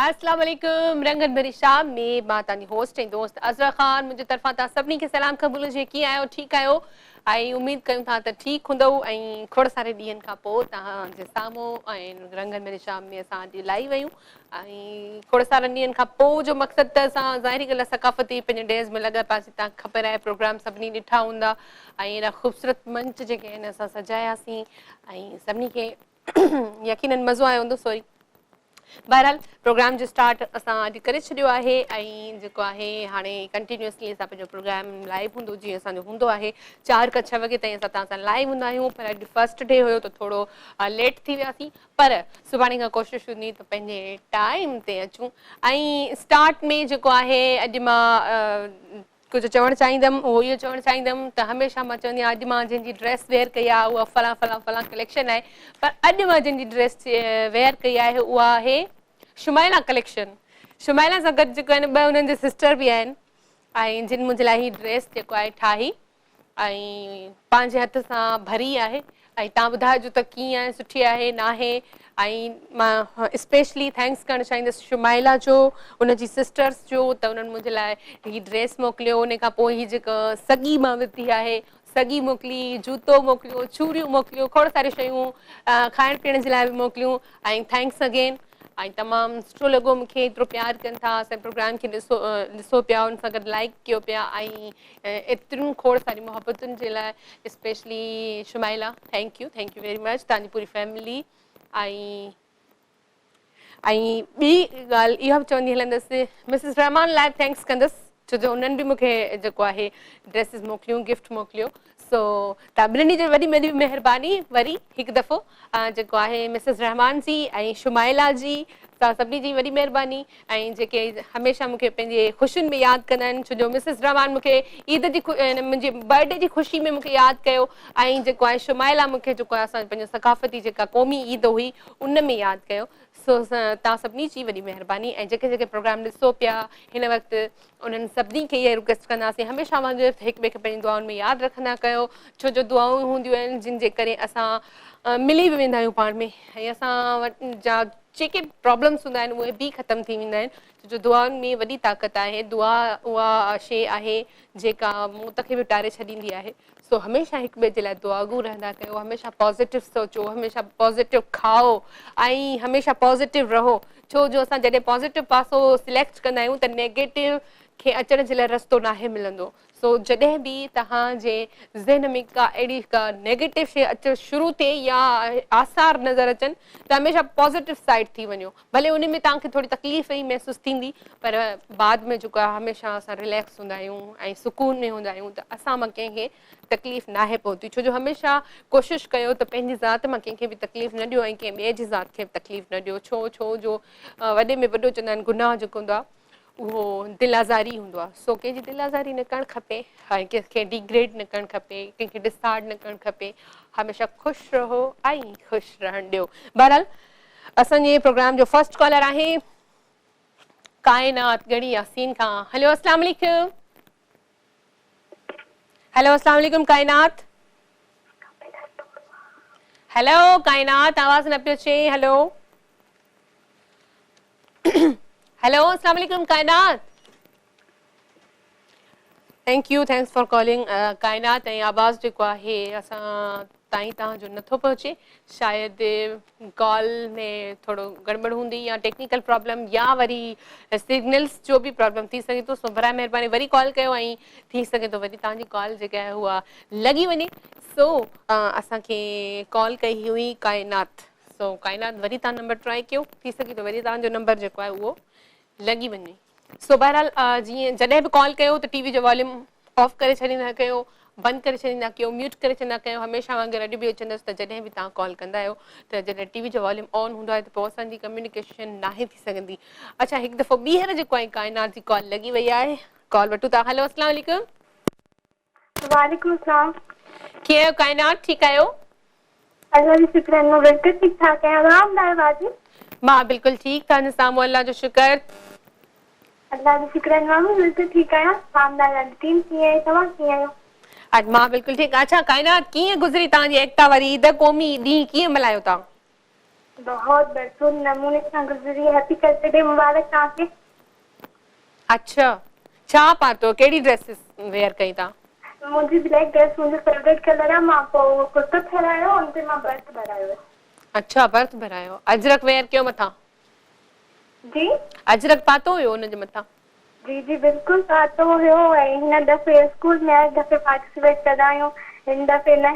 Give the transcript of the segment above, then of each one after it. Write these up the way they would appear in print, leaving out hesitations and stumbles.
اسلام عليڪم رنگن ڀري شام ۾ مان توهان جي هوسٽ ۽ دوست عذرا خان منهنجي طرفان توهان سڀني کي سلام قبول هجي ڪيئن آهيو ٺيڪ آهيو ۽ اميد ڪيون ٿا ته ٺيڪ هوندؤ ۽ کوڙ ساري ڏينهن کان پوء توهان جي سامهون ۽ رنگن ڀري شام ۾ اسان اڄ لائيو آهيون ۽ کوڙ سارن ڏينهن کان پوء جو مقصد ته اسان ظاهري ڳالهه آهي ثقافتي پنهنجي ڊيز ۾ لڳا پيا سين توهان کي خبر آهي پروگرام سڀني ڏٺا هوندا ۽ ايڏا خوبصورت منچ جيڪي آهن اسان سجاياسين ۽ سڀني کي يقينن مزو آيو هوندو سوري بهرحال پروگرام جو اسٽارٽ اسان اڄ ڪري ڇڏيو آهي ۽ جيڪو آهي هاڻي ڪنٽينيوسلي اسان پنهنجو پروگرام لائيو هوندو جيئن اسان جو هوندو آهي 4 کان 6 وڳي تائين اسان توهان سان لائيو هوندا آهيون پر اڄ فرسٽ ڊي هيو ته ٿورو ليٽ ٿي وياسين پر سڀاڻي کان ڪوشش هوندي ته پنهنجي ٽائيم تي اچون ۽ اسٽارٽ ۾ جيڪو آهي اڄ مان ڪجهه چوڻ چاهيندم اهو اهو چوڻ چاهيندم ته هميشه مان چوندي آهيان اڄ مان جنهن جي ڊريس ويئر ڪئي آهي اها فلان فلان فلان ڪليڪشن آهي پر اڄ مان جنهن جي ڊريس ويئر ڪئي آهي اها آهي شمائلا ڪليڪشن شمائلا سان گڏ جيڪو آهن ٻه انهن جي سسٽر به آهن ۽ جن منهنجي لاء هي ڊريس جيڪو آهي ٺاهي ۽ پنهنجي هٿ سان ڀري آهي ۽ توهان ٻڌائجو ته ڪيئن آهي سٺي آهي ناهي ۽ مان اسپيشلي thanks ڪرڻ چاهيندس شمائلا جو ان جي سسٽرس جو ته انهن منهنجي لاء هي ڊريس موڪليو ان کان پوء هي جيڪا سڳي مان ورتي آهي سڳي موڪلي جوتو موڪليو چوڙيون موڪليو کوڙ ساريون شيون کائڻ پيئڻ جي لاء به موڪليون ۽ thanks again ۽ تمام سٺو لڳو مون کي ايترو پيار ڪن ٿا اسان جي پروگرام کي ڏسو ڏسو پيا ان سان گڏ لائڪ ڪيو پيا ۽ ايتريون کوڙ ساري محبتن جي لاء specially Shumaila thank you thank you very much توهان جي پوري فيملي ۽ ۽ ٻي ڳالهه اها به چوندي هلندس مسز رحمان لاء thanks ڪندس ڇو جو انهن به مون کي جيڪو آهي ڊريسز موڪليون گفٽ موڪليو سو توهان ٻنهي جي وڏي وڏي مهرباني وري هڪ دفعو جيڪو آهي مسز رحمان جي ۽ شمائلا جي توهان سڀني جي وڏي مهرباني ۽ جيڪي هميشه مون کي پنهنجي خوشين ۾ ياد ڪندا آهن ڇو جو مسز رحمان مون کي عيد جي منهنجي برٿ ڊي جي خوشي ۾ مون کي ياد ڪيو ۽ جيڪو آهي شمائلا مون کي جيڪو آهي اسان پنهنجو ثقافتي جيڪا قومي عيد هئي ان ۾ ياد ڪيو سو توهان سڀني جي وڏي مهرباني ۽ جيڪي جيڪي پروگرام ڏسو پيا هن وقت انهن سڀني کي اها رڪويسٽ ڪنداسين هميشه وانگر هڪ ٻئي کي پنهنجي دعائن ۾ ياد رکندا ڪيو ڇو جو دعائون هونديون آهن جن جي ڪري اسان ملي به ويندا آهيون پاڻ ۾ ۽ اسان وٽ جا جيڪي پرابلمس هوندا آهن اهي به ختم ٿي ويندا آهن ڇو جو دعائن ۾ وڏي طاقت آهي دعا اها شيء آهي جيڪا موت کي به ٽاري ڇڏيندي آهي سو هميشه هڪ ٻئي جي لاء دعاگو رهندا ڪيو، هميشه پازيٽو سوچو، هميشه پازيٽو کائو ۽ هميشه پازيٽو رهو ڇو جو اسان جڏهن پازيٽو پاسو سليڪٽ ڪندا آهيون ته نيگيٽو کي اچڻ جي لاء رستو ناهي ملندو سو جڏهن به توهان جي ذهن ۾ ڪا اهڙي ڪا نيگيٽو شيء اچڻ شروع ٿئي يا آثار نظر اچن ته هميشه پازيٽو سائيڊ ٿي وڃو ڀلي ان ۾ توهان کي ٿوري تڪليف ئي محسوس ٿيندي پر بعد ۾ جيڪو آهي هميشه اسان رليڪس هوندا آهيون ۽ سڪون ۾ هوندا آهيون ته اسان مان ڪنهن کي تڪليف ناهي پهتي ڇو جو هميشه ڪوشش ڪيو ته پنهنجي ذات مان ڪنهن کي به تڪليف نه ڏيو ۽ ڪنهن ٻئي جي ذات کي به تڪليف نه ڏيو ڇو ڇو جو وڏي ۾ وڏو چوندا آهن گناهه جيڪو هوندو آهي اهو دل آزاري هوندو آهي سو ڪنهن جي دل آزاري نه ڪرڻ کپي ۽ ڪنهن کي ڊيگريڊ نه ڪرڻ کپي ڪنهن کي ڊسهارٽ نه ڪرڻ کپي هميشه خوش رهو ۽ خوش رهڻ ڏيو بهرحال اسان جي پروگرام جو فرسٽ ڪالر آهي ڪائنات ڳڙهي ياسين کان هلو اسلام عليڪم هلو اسلام عليڪم ڪائنات هلو ڪائنات آواز نه پيو اچي هلو هيلو اسلام عليڪم Kainat thank you thanks for calling Kainat ۽ آواز جيڪو آهي اسان تائين توهان جو نٿو پهچي شايد ڪال ۾ ٿورو گڙٻڙ هوندي يا ٽيڪنيڪل پرابلم يا وري سگنلز جو به پرابلم ٿي سگهي ٿو سو برائي مهرباني وري ڪال ڪيو ۽ ٿي سگهي ٿو وري توهان جي ڪال جيڪا آهي اها لڳي وڃي سو اسان کي ڪال ڪئي هئي ڪائنات سو ڪائنات وري توهان نمبر ٽرائي ڪيو ٿي سگهي ٿو وري توهان جو نمبر جيڪو آهي اهو لڳي وڃي سو بهرحال جيئن جڏهن به ڪال ڪيو ته ٽي وي جو واليوم آف ڪري ڇڏيندا ڪيو بند ڪري ڇڏيندا ڪيو ميوٽ ڪري ڇڏيندا ڪيو هميشه وانگر اڄ به اهو چوندس ته جڏهن به توهان ڪال ڪندا آهيو ته جڏهن ٽي وي جو واليوم آن هوندو آهي ته پوء اسان جي ڪميونيڪيشن ناهي ٿي سگهندي اڇا هڪ دفعو ٻيهر جيڪو آهي ڪائنات جي ڪال لڳي وئي آهي ڪال وٺون ٿا هلو اسلام عليڪم وعليڪم السلام. ڪيئن آهيو ڪائنات ٺيڪ آهيو؟ الله جو شڪر آهي مان بلڪل ٺيڪ ٺاڪ آهيان توهان ٻڌايو باجي؟ مان بلڪل ٺيڪ توهان جي سامهون الله جو شڪر. الله جو شڪر آهي مان به بلڪل ٺيڪ آهيان توهان ٻڌايو توهان جي ٽيم ڪيئن آهي توهان ڪيئن آهيو؟ اڄ مان بلڪل ٺيڪ اڇا ڪائنات ڪيئن گذري توهان جي ايڪتا واري عيد قومي ڏينهن ڪيئن ملهايو توهان؟ बहुत भरपूर नमूने सां गुज़री। हैप्पी कल्चर डे मुबारक तव्हांखे। अच्छा, छा पातो, कहिड़ी ड्रेसिस वेयर कई तव्हां? मुंहिंजी ब्लैक ड्रेस मुंहिंजो फेवरेट कलर आहे, मां पोइ कुर्तो ठहिरायो, उन ते मां भर्त भरायो। अच्छा, भर्त भरायो। अजरक वेयर कयो मथां? जी, अजरक पातो हुयो हुनजे मथां? जी जी, बिल्कुलु पातो हुयो। ऐं हिन दफ़े स्कूल में हर दफ़े पार्टिसिपेट कंदा आहियूं, हिन दफ़े न।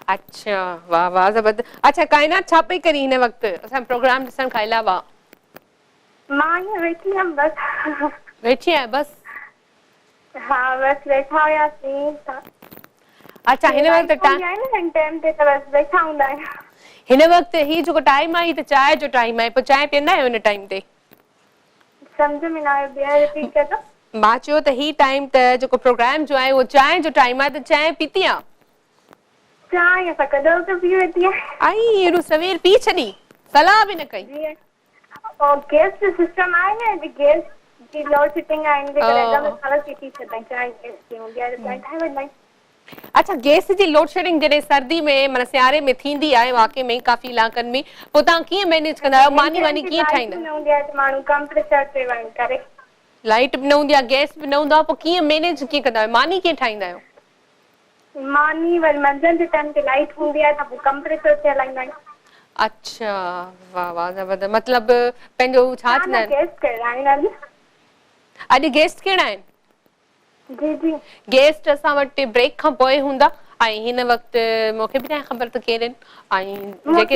अच्छा, वाह वाह, ज़बरदस्त। अच्छा काइनात, छा पई करी हिन वक़्तु असां प्रोग्राम ॾिसण खां अलावा? मां ईअं वेठी हुयमि बसि। वेठी आहियाँ बसि? हा, बसि वेठा हुयासीं। अच्छा, हिन वक़्तु हिन टाइम ते त बसि वेठा हूंदा आहियूं। हिन वक़्तु ही जेको टाइम आहे, हीअ त चांहि जो टाइम आहे, पोइ चांहि पीअंदा आहियो हिन टाइम ते? सम्झ में न आयो, ॿीहर रिपीट कंदो? मां चयो त ही टाइम त जेको प्रोग्राम जो आहे उहो चांहि जो टाइम आहे, त चांहि पीती आहे? चांहि असां कॾहिं त पी वरिती आहे। आई, एॾो सवेर पी छॾी, सलाह बि न कई? जी, और गैस जो सिस्टम आहे न, गैस जी लोड शेडिंग आहे, इन जे करे अॻु में सारा पी छॾंदा आहियूं चांहि, गैस जी हूंदी आहे त चांहि ठाहे वठंदा आहियूं। अच्छा, गैस जी लोड शेडिंग जॾहिं सर्दी में माना सियारे में थींदी आहे वाक़ई में काफ़ी इलाइक़नि में, पोइ तव्हां कीअं मैनेज कंदा आहियो, मानी वानी कीअं ठाहींदा? न हूंदी आहे त माण्हू कंप्रेसर ते वञी करे। लाइट बि न हूंदी आहे, गैस बि न हूंदो आहे, पोइ कीअं मैनेज कीअं कंदा आहियो, मानी कीअं ठाहींदा आहियो? मानी वरी मंझंदि जे टाइम ते लाइट हूंदी आहे त पोइ कंप्रेसर ते हलाईंदा आहियूं। अच्छा, वाह वाह, ज़बरदस्त। मतिलबु पंहिंजो छा चवंदा आहिनि? गेस्ट कहिड़ा आहिनि अॼु? अॼु गेस्ट कहिड़ा आहिनि? जी जी, गेस्ट असां वटि ब्रेक खां पोइ हूंदा ऐं हिन वक़्तु मूंखे बि न आहे ख़बर त केरु आहिनि ऐं जेके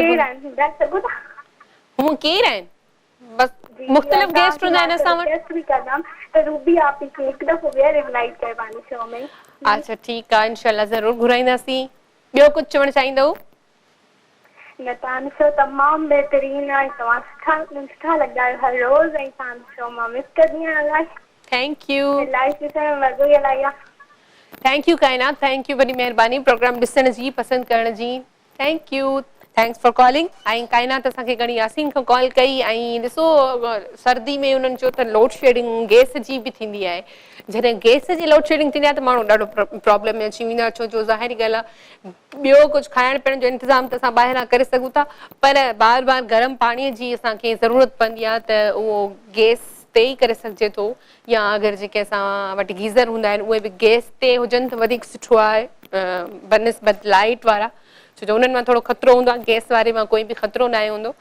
हूअं केरु आहिनि, बसि मुख़्तलिफ़ गेस्ट हूंदा आहिनि असां वटि। गेस्ट बि कंदमि त रूबी आपी खे हिकु दफ़ो ॿीहर इनवाइट कयो पंहिंजे शो में। अच्छा, ठीकु आहे, इनशाला ज़रूरु घुराईंदासीं। ॿियो कुझु चवणु चाहींदव? न, तव्हांजो शो तमामु बहितरीनु आहे, तव्हां सुठा सुठा लॻंदा आहियो हर रोज़ ऐं तव्हांजो शो मां मिस कंदी आहियाँ इलाही। Thank you. लाइव ॾिसण में मज़ो ई इलाही आहे। Thank you Kainat, thank you, वॾी महिरबानी प्रोग्राम ॾिसण जी, पसंदि करण जी। Thank you, thanks for calling. ऐं काइनात असांखे गणी यासीन खां कॉल कई ऐं ॾिसो सर्दी में उन्हनि चयो त लोड शेडिंग गैस जी बि थींदी आहे। जॾहिं गैस जी लोड शेडिंग थींदी आहे त माण्हू ॾाढो प्रॉब्लम में अची वेंदो आहे, छो जो ज़ाहिर ॻाल्हि आहे ॿियो कुझु खाइण पीअण जो इंतज़ामु त असां ॿाहिरां करे सघूं था, पर बार बार गरम पाणीअ जी असांखे ज़रूरत पवंदी आहे त उहो गैस ते ई करे सघिजे थो, या अगरि जेके असां वटि गीज़र हूंदा आहिनि उहे बि गैस ते हुजनि त वधीक सुठो आहे बनस्बत लाइट वारा, छो जो उन्हनि मां थोरो ख़तरो हूंदो आहे, गैस वारे मां कोई बि ख़तरो न आहे हूंदो।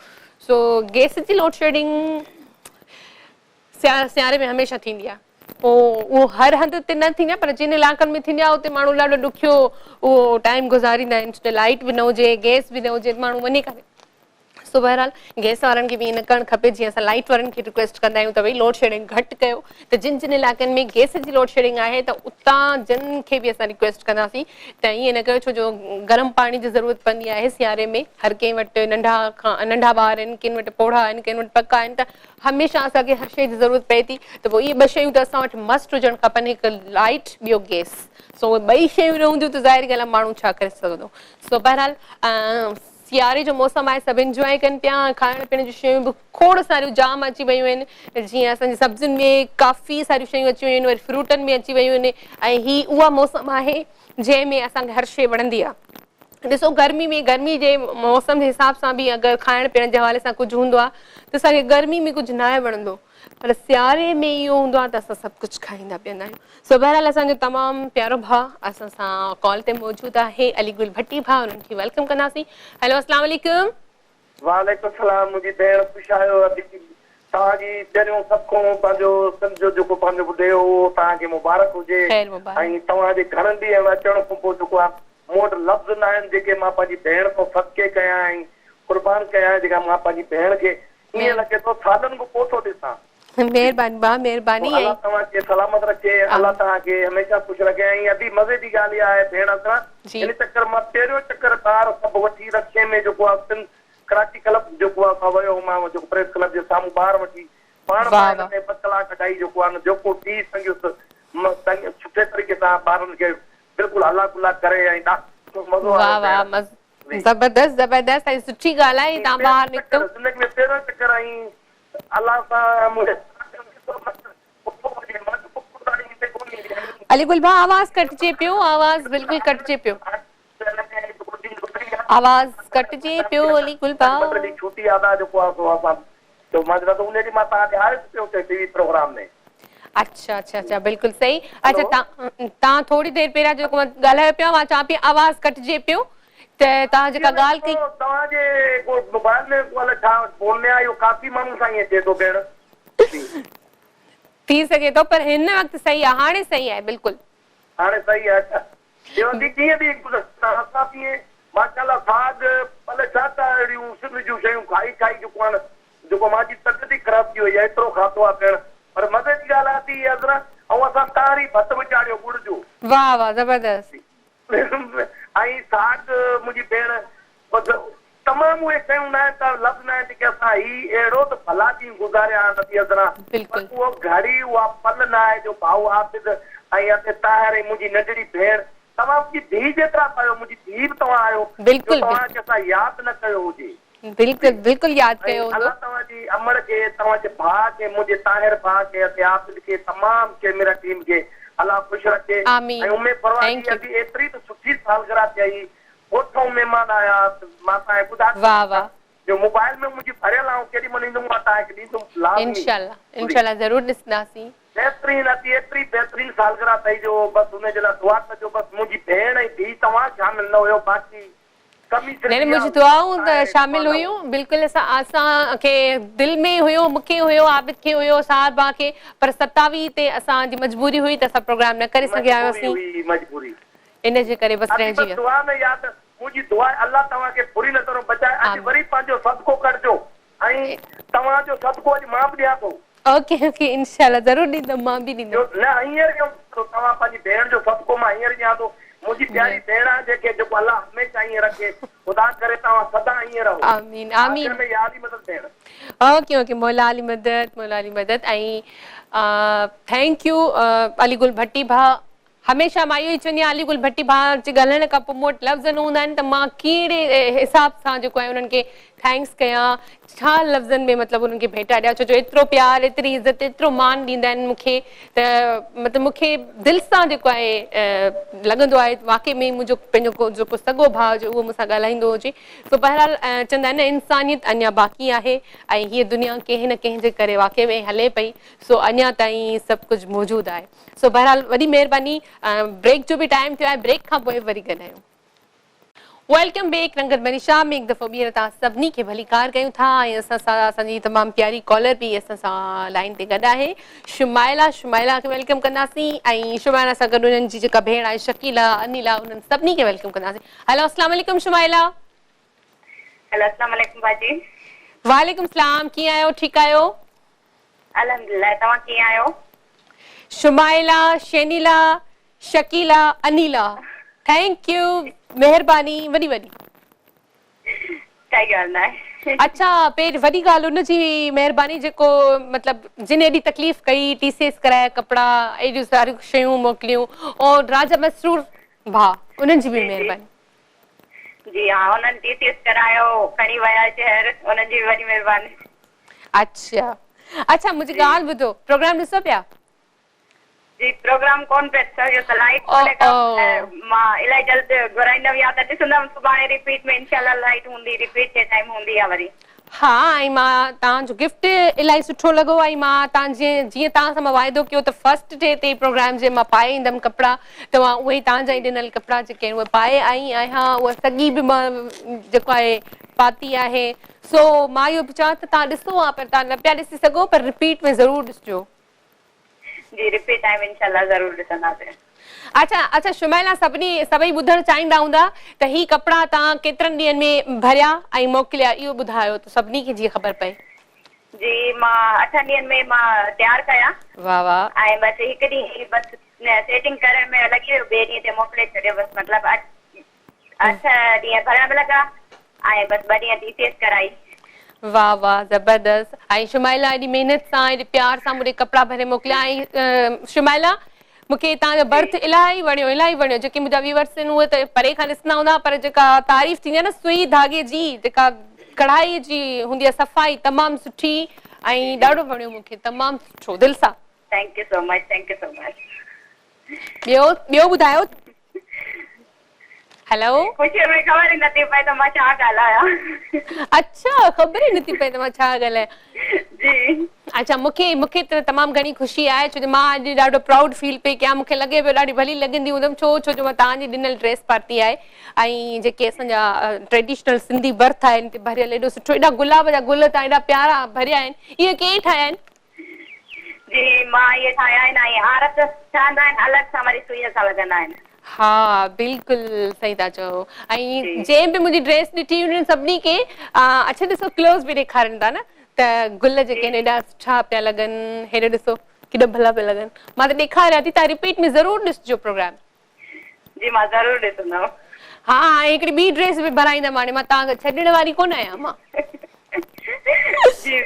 सो गैस जी लोड शेडिंग सियारे में हमेशह थींदी आहे, पोइ उहो हर हंधि ते न थींदी आहे, पर जिन इलाइक़नि में थींदी आहे उते माण्हू ॾाढो ॾुखियो उहो टाइम गुज़ारींदा आहिनि, छो त लाइट बि न हुजे, गैस बि न हुजे, माण्हू वञे काथे। सो बहरहाल गैस वारनि खे बि ईअं न करणु खपे, जीअं असां लाइट वारनि खे रिक्वेस्ट कंदा आहियूं त भई लोड शेडिंग घटि कयो, त जिन जिन इलाइक़नि में गैस जी लोड शेडिंग आहे त उतां जन खे बि असां रिक्वेस्ट कंदासीं त ईअं न कयो, छो जो गरम पाणी जी ज़रूरत पवंदी आहे सियारे में, हर कंहिं वटि नंढा ॿार आहिनि, किन वटि पोढ़ा आहिनि, किन वटि पका आहिनि, त हमेशह असांखे हर शइ जी ज़रूरत पए थी, त पोइ इहे ॿ शयूं त असां वटि मस्ट हुजणु खपनि, हिकु लाइट ॿियो गैस। सो उहे ॿई शयूं न हूंदियूं त ज़ाहिर ॻाल्हि आहे माण्हू छा करे सघंदो। सो बहरहाल सियारे जो मौसम आहे, सभु इंजॉय कनि पिया, खाइण पीअण जूं शयूं बि खोड़ सारियूं जाम अची वयूं आहिनि, जीअं असांजी सब्ज़ियुनि में काफ़ी सारियूं शयूं अची वयूं आहिनि, वरी फ्रूटनि में अची वयूं आहिनि, ऐं हीअ उहा मौसम आहे जंहिं में असांखे हर शइ वणंदी आहे। ॾिसो गर्मी में, गर्मी जे मौसम जे हिसाब सां बि अगरि खाइण पीअण जे हवाले सां कुझु हूंदो आहे त असांखे गर्मी में कुझु न आहे वणंदो, पर सियारे में इहो हूंदो आहे त असां सभु कुझु खाईंदा पीअंदा आहियूं। सो बहरहाल असांजो तमामु प्यारो भाउ असां सां कॉल ते मौजूदु आहे, अली गुल भट्टी भाउ, उन्हनि खे welcome कंदासीं। हेलो, अस्सलाम वालेकुम। वालेकुम सलाम मुंहिंजी भेण, ख़ुशि आहियो? तव्हांजी पहिरियों सभ खां पंहिंजो सिंध जो जेको पंहिंजो ॿुधे उहो तव्हांखे मुबारक हुजे, ऐं तव्हांजे घणनि ॾींहनि अचण खां पोइ जेको आहे मूं वटि लफ़्ज़ न आहिनि जेके मां पंहिंजी भेण खां सदके कयां ऐं क़ुर्बान कयां, जेका मां पंहिंजी भेण खे ईअं लॻे थो सालनि खां पोइ थो ॾिसां। महिरबानी भाउ, महिरबानी। अलाह तव्हांखे सलामत रखे, अलाह तव्हांखे हमेशह ख़ुशि रखे। ऐं अदी मज़े जी ॻाल्हि इहा आहे भेण, असां हिन चक्कर मां पहिरियों चक्कर ॿार सभु वठी रक्षे में जेको आहे सिंध कराची क्लब जेको आहे असां वियो मां जेको प्रेस क्लब जे साम्हूं ॿार वठी पाण मां 2 कलाक अढाई जेको आहे न जेको थी सघियुसि सुठे तरीक़े सां ॿारनि खे बिल्कुलु हला गुला करे ऐं ॾाढो मज़ो आयो। वाह वाह, ज़बरदस्त ज़बरदस्त, ऐं सुठी ॻाल्हि आहे तव्हां ॿाहिरि निकितो। ज़िंदगी में पहिरियों चक्कर ऐं अलाह सां मुंहिंजे अली गुल भाउ आवाज़ कटिजे पियो, आवाज़ बिल्कुलु कटिजे पियो। آواز ڪٽجي پيو علي گل ڀاء. ٻه ٽي ڏينهن ڇٽي آ ته جيڪو آ سو اسان چيو مان چوان ٿو ان ڏينهن مان توهان ڏي آيس پيو اتي ٽي وي پروگرام ۾. اڇا اڇا اڇا بلڪل صحيح اڇا تان تان ٿوري دير پهريان جيڪو مان ڳالهايو پيا مان چوان پئي آواز ڪٽجي پيو ته توهان جيڪا ڳالهه ڪئي. توهان جي ڪو موبائل ۾ ڪو الائي ڇا فون ۾ آ اهو ڪافي ماڻهن سان ائين ٿئي ٿو ڀيڻ. ٿي سگهي ٿو پر هن وقت صحيح آ هاڻي صحيح آهي بلڪل. هاڻي صحيح آهي اڇا ٻيو ادي ڪيئن ڏينهن گذريا اسان به ائين ماشاءالله ساڳ الائي ڇا ڇا اهڙيون سنڌ جون شيون کائي کائي جيڪو آهي نه جيڪو مان جي طبيعت ئي خراب ٿي وئي آهي ايترو کاڌو آهي ڀيڻ پر مزي جي ڳالهه آهي ادي عذرا ۽ اسان تاهري ڀت به چاڙهيو ڳڙ جو. واه واه زبردست. ۽ ساڳ منهنجي ڀيڻ بس تمام اهي شيون ناهن ته لفظ ناهن جيڪي اسان هي اهڙو ته ڀلا ڏينهن گذاريا آهن ادي عذرا پر اهو گهڙي اها پل ناهي جو ڀائو عابد ۽ ادي طاهر ۽ منهنجي ننڍڙي ڀيڻ توهان منهنجي ڌيء جيترا به آهيو منهنجي ڌيء به توهان آهيو جو توهان کي اسان ياد نه ڪيو هجي. بلڪل بلڪل ياد ڪيو هوندو. الله توهان جي امڙ کي توهان جي ڀاء کي منهنجي طاهر ڀاء کي ادي عابد کي تمام ڪيميرا ٽيم کي الله خوش رکي ۽ ام فروا جي ادي ايتري ته سٺي سالگرهه ٿي ڳوٺئون مهمان آيا مان توهان کي ٻڌائي واه واه. جو موبائل ۾ منهنجي ڀريل آئون ڪيڏي مهل ايندم مان توهان کي ڏيندم لازمي. انشاء الله انشاء الله ضرور ڏسنداسين. بهترين ادي ايتري بهترين سالگرهه اٿئي جو بس ان جي لاء دعا ڪجو بس منهنجي ڀيڻ ۽ ڌيء توهان شامل نه هيو باقي ڪمي صرف نه نه منهنجي دعائون ته شامل هيون بلڪل اسان اسان کي دل ۾ هيو مون کي هيو عابد کي هيو ساهر ڀاء کي پر ستاويهه تي اسان جي مجبوري هئي ته اسان پروگرام نه ڪري سگهيا هياسين. مجبوري هئي مجبوري. ان جي ڪري بس ادي رهجي بس ويو. دعا ۾ ياد منهنجي دعا آهي الله توهان کي بري نظرون بچائي اڄ وري پنهنجو صدقو ڪڍجو ۽ توهان جو صدقو اڄ مان به ڏيان ٿو. اوڪي اوڪي انشاء الله ضرور ڏيندم مان به ڏيندم. جو نه هينئر ڏيان ٿو توهان پنهنجي ڀيڻ جو صدقو مان هينئر ڏيان ٿو منهنجي پياري ڀيڻ آهي جنهن کي جيڪو الله هميشه ائين رکي خدا ڪري توهان سدا ائين رهو آمين آمين آخر ۾ يا علي مدد ڀيڻ. اوڪي اوڪي مولا علي مدد مولا علي مدد ۽ thank you Ali Gul ڀٽي ڀاء هميشه مان اهو ئي چوندي آهيان علي گل ڀٽي ڀاء جي ڳالهائڻ کان پوء مون وٽ لفظ نه هوندا آهن ته مان ڪهڙي حساب سان جيڪو آهي انهن کي thanks ڪيان ڇا لفظن ۾ مطلب انهن کي ڀيٽا ڏيان ڇو جو ايترو پيار ايتري عزت ايترو مان ڏيندا آهن مون کي ته مطلب مون کي دل سان جيڪو آهي لڳندو آهي واقعي ۾ منهنجو پنهنجو ڪو جيڪو سڳو ڀاء هجي اهو مون سان ڳالهائيندو هجي سو بهرحال چوندا آهن نه انسانيت اڃا باقي آهي ۽ هيء دنيا ڪنهن نه ڪنهن جي ڪري واقعي ۾ هلي پئي سو اڃا تائين سڀ ڪجهه موجود آهي. سو بهرحال وڏي مهرباني بريڪ جو به ٽائيم ٿيو آهي بريڪ کان پوء وري گڏ آهيون. Welcome back رنگت ڀري شام ۾ هڪ دفعو ٻيهر توهان سڀني کي ڀليڪار ڪيون ٿا ۽ اسان سان اسان جي تمام پياري ڪالر به اسان سان لائين تي گڏ آهي شمائلا شمائلا کي welcome ڪنداسين ۽ شمائلا سان گڏ انهن جي جيڪا ڀيڻ آهي شڪيلا انيلا انهن سڀني کي welcome ڪنداسين هيلو اسلام عليڪم شمائلا. هيلو اسلام عليڪم باجي. وعليڪم سلام ڪيئن آهيو ٺيڪ آهيو. الحمدلله توهان ڪيئن آهيو. شمائلا، شينيلا، شڪيلا، انيلا thank you مهرباني وڏي وڏي. ڪائي ڳالهه ناهي. اڇا پهرين وڏي ڳالهه ان جي مهرباني جيڪو مطلب جن ايڏي تڪليف ڪئي ٽي سي ايس ڪرايا ڪپڙا ايڏيون ساريون شيون موڪليون اور راجا مسرور ڀاء انهن جي به مهرباني. جي ها انهن ٽي سي ايس ڪرايو کڻي ويا شهر انهن جي به وڏي مهرباني. اڇا اڇا منهنجي ڳالهه ٻڌو پروگرام ڏسو پيا. جي پروگرام ڪون پيا ڏسان ڇو ته لائيٽ ڪونهي ڪا مان الائي جلد گهرائيندم يا ته ڏسندم سڀاڻي رپيٽ ۾ انشاء الله لائيٽ هوندي رپيٽ جي ٽائيم هوندي آ وري. ها ۽ مان توهان جو گفٽ الاهي سٺو لڳو ۽ مان توهان جي جيئن توهان سان مان واعدو ڪيو ته فرسٽ ڊي تي پروگرام جي مان پائي ايندم ڪپڙا ته مان اهي ئي توهان جا ئي ڏنل ڪپڙا جيڪي آهن اهي پائي آئي آهيان اها سڳي به مان جيڪو آهي پاتي آهي سو مان اهو به چوان ته توهان ڏسو ها پر توهان نه پيا ڏسي سگهو پر رپيٽ ۾ ضرور ڏسجو. جي رپيٽ ٽائيم انشاء الله ضرور ڏسنداسين. اڇا اڇا شمائلا سڀني سڀئي ٻڌڻ چاهيندا هوندا ته هي ڪپڙا توهان ڪيترن ڏينهن ۾ ڀريا ۽ موڪليا اهو ٻڌايو ته سڀني کي جيئن خبر پئي. جي مان اٺن ڏينهن ۾ مان تيار ڪيا. واه واه. ۽ بس هڪ ڏينهن بس سيٽنگ ڪرڻ ۾ لڳي ويو ٻئي ڏينهن تي موڪلي ڇڏيو بس مطلب اٺ ڏينهن ڀرڻ ۾ لڳا ۽ بس ٻه ڏينهن ٽي سي ايس ڪرائي. واه واه زبردست ۽ شمائلا ايڏي محنت سان ايڏي پيار سان مون ڏي ڪپڙا ڀري موڪليا ۽ شمائلا مون کي توهان جو ڀرت الاهي وڻيو الاهي وڻيو جيڪي منهنجا ويورس آهن اهي ته پري کان ڏسندا هوندا پر جيڪا تعريف ٿيندي آهي نه سئي ڌاڳي جي جيڪا ڪڙهائي جي هوندي آهي صفائي تمام سٺي ۽ ڏاڍو وڻيو مون کي تمام سٺو دل سان. Thank you so much thank you so much. ٻيو ٻيو ٻڌايو. هيلو. خوشيء ۾ خبر ئي نٿي پئي ته مان ڇا ڳالهايان. اڇا خبر ئي نٿي پئي ته مان ڇا ڳالهايان. جي. اڇا مونکي مونکي ته تمام گهڻي خوشي آهي ڇو جو مان اڄ ڏاڍو پرائوڊ فيل پئي ڪيان مونکي لڳي پيو ڏاڍي ڀلي لڳندي هوندم ڇو ڇو جو مان توهان جي ڏنل ڊريس پاتي آهي ۽ جيڪي اسان جا ٽريڊيشنل سنڌي ڀرت آهن تي ڀريل ايڏو سٺو ايڏا گلاب جا گل توهان ايڏا پيارا ڀريا آهن اهي ڪنهن ٺاهيا آهن؟ جي مان اهي ٺاهيا آهن ۽ هار ته ٺهندا آهن الڳ سان وري سئيء سان لڳندا آهن. ها بلڪل صحيح ٿا چئو ۽ جنهن به منهنجي ڊريس ڏٺي انهن سڀني کي اڇا ڏسو ڪلوز به ڏيکارين ٿا نه ته گل جيڪي آهن ايڏا سٺا پيا لڳن هيڏو ڏسو ڪيڏا ڀلا پيا لڳن مان ته ڏيکاريان ٿي توهان رپيٽ ۾ ضرور ڏسجو پروگرام. جي مان ضرور ڏسندم. ها ۽ هڪڙي ٻي ڊريس به ڀرائيندم هاڻي مان توهان کي ڇڏڻ واري ڪونه آهيان مان. جي.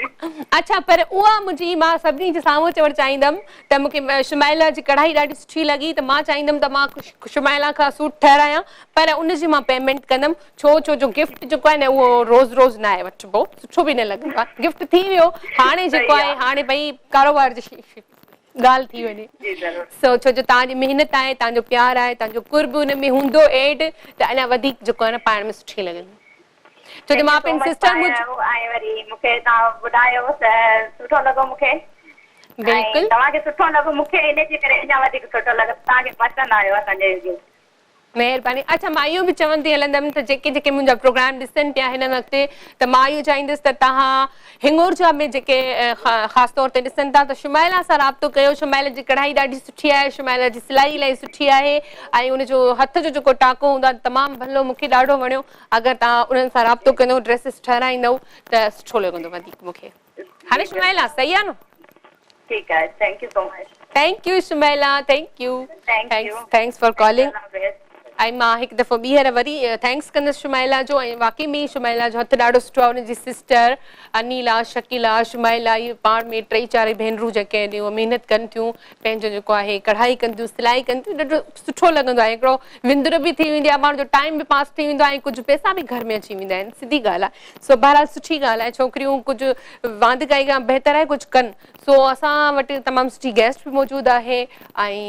اڇا پر اها منهنجي مان سڀني جي سامهون چوڻ چاهيندم ته مون کي شمائله جي ڪڙهائي ڏاڍي سٺي لڳي ته مان چاهيندم ته مان شمائله کان سوٽ ٺهرايان پر ان جي مان پيمينٽ ڪندم ڇو ڇو جو گفٽ جيڪو آهي نه اهو روز روز ناهي وٺبو سٺو به نه لڳندو آهي گفٽ ٿي ويو هاڻي جيڪو آهي هاڻي ڀئي ڪاروبار جي ڳالهه ٿي وڃي سو ڇو جو توهان جي محنت آهي توهان جو پيار آهي توهان جو قرب ان ۾ هوندو ايڊ ته اڃا وڌيڪ جيڪو آهي نه پائڻ ۾ سٺي لڳندي ڇو جو مان پنهنجي سسٽر ۽ وري مون کي توهان ٻڌايو ته سٺو لڳو مون کي بلڪل توهان کي سٺو لڳو مون کي ان جي ڪري اڃا وڌيڪ سٺو لڳو توهان کي پسند آيو اسان جو گفٽ. مهرباني اڇا مان اهو به چوندي هلندم ته جيڪي جيڪي منهنجا پروگرام ڏسن پيا هن وقت ته مان اهو چاهيندس ته توهان هنڱورجا ۾ جيڪي خاص طور تي ڏسن ٿا ته شمائله سان رابطو ڪيو شمائله جي ڪڙهائي ڏاڍي سٺي آهي شمائله جي سلائي الاهي سٺي آهي ۽ ان جو هٿ جو جيڪو ٽاڪو هوندو آهي تمام ڀلو مون کي ڏاڍو وڻيو اگر توهان انهن سان رابطو ڪندو ڊريسز ٺهرائيندو ته سٺو لڳندو وڌيڪ مون کي هاڻي شمائله صحيح آهي نه. ٺيڪ آهي thank you so much. Thank you Shumaila thank you thanks thanks for calling ۽ مان هڪ دفعو ٻيهر وري thanks ڪندس شمائلا جو ۽ واقعي ۾ شمائلا جو هٿ ڏاڍو سٺو آهي ان جي سسٽر انيلا شڪيلا شمائلا اهي پاڻ ۾ ٽئي چارئي ڀينرون جيڪي آهن اهي محنت ڪن ٿيون پنهنجو جيڪو آهي ڪڙهائي ڪن ٿيون سلائي ڪن ٿيون ڏاڍو سٺو لڳندو آهي هڪڙو وندر به ٿي ويندي آهي ماڻهو جو ٽائيم به پاس ٿي ويندو آهي ۽ ڪجهه پئسا به گهر ۾ اچي ويندا آهن سڌي ڳالهه آهي سو بهرحال سٺي ڳالهه آهي ڇوڪريون ڪجهه واندڪائي کان بهتر آهي ڪجهه ڪن سو اسان وٽ تمام سٺي گيسٽ به موجود آهي ۽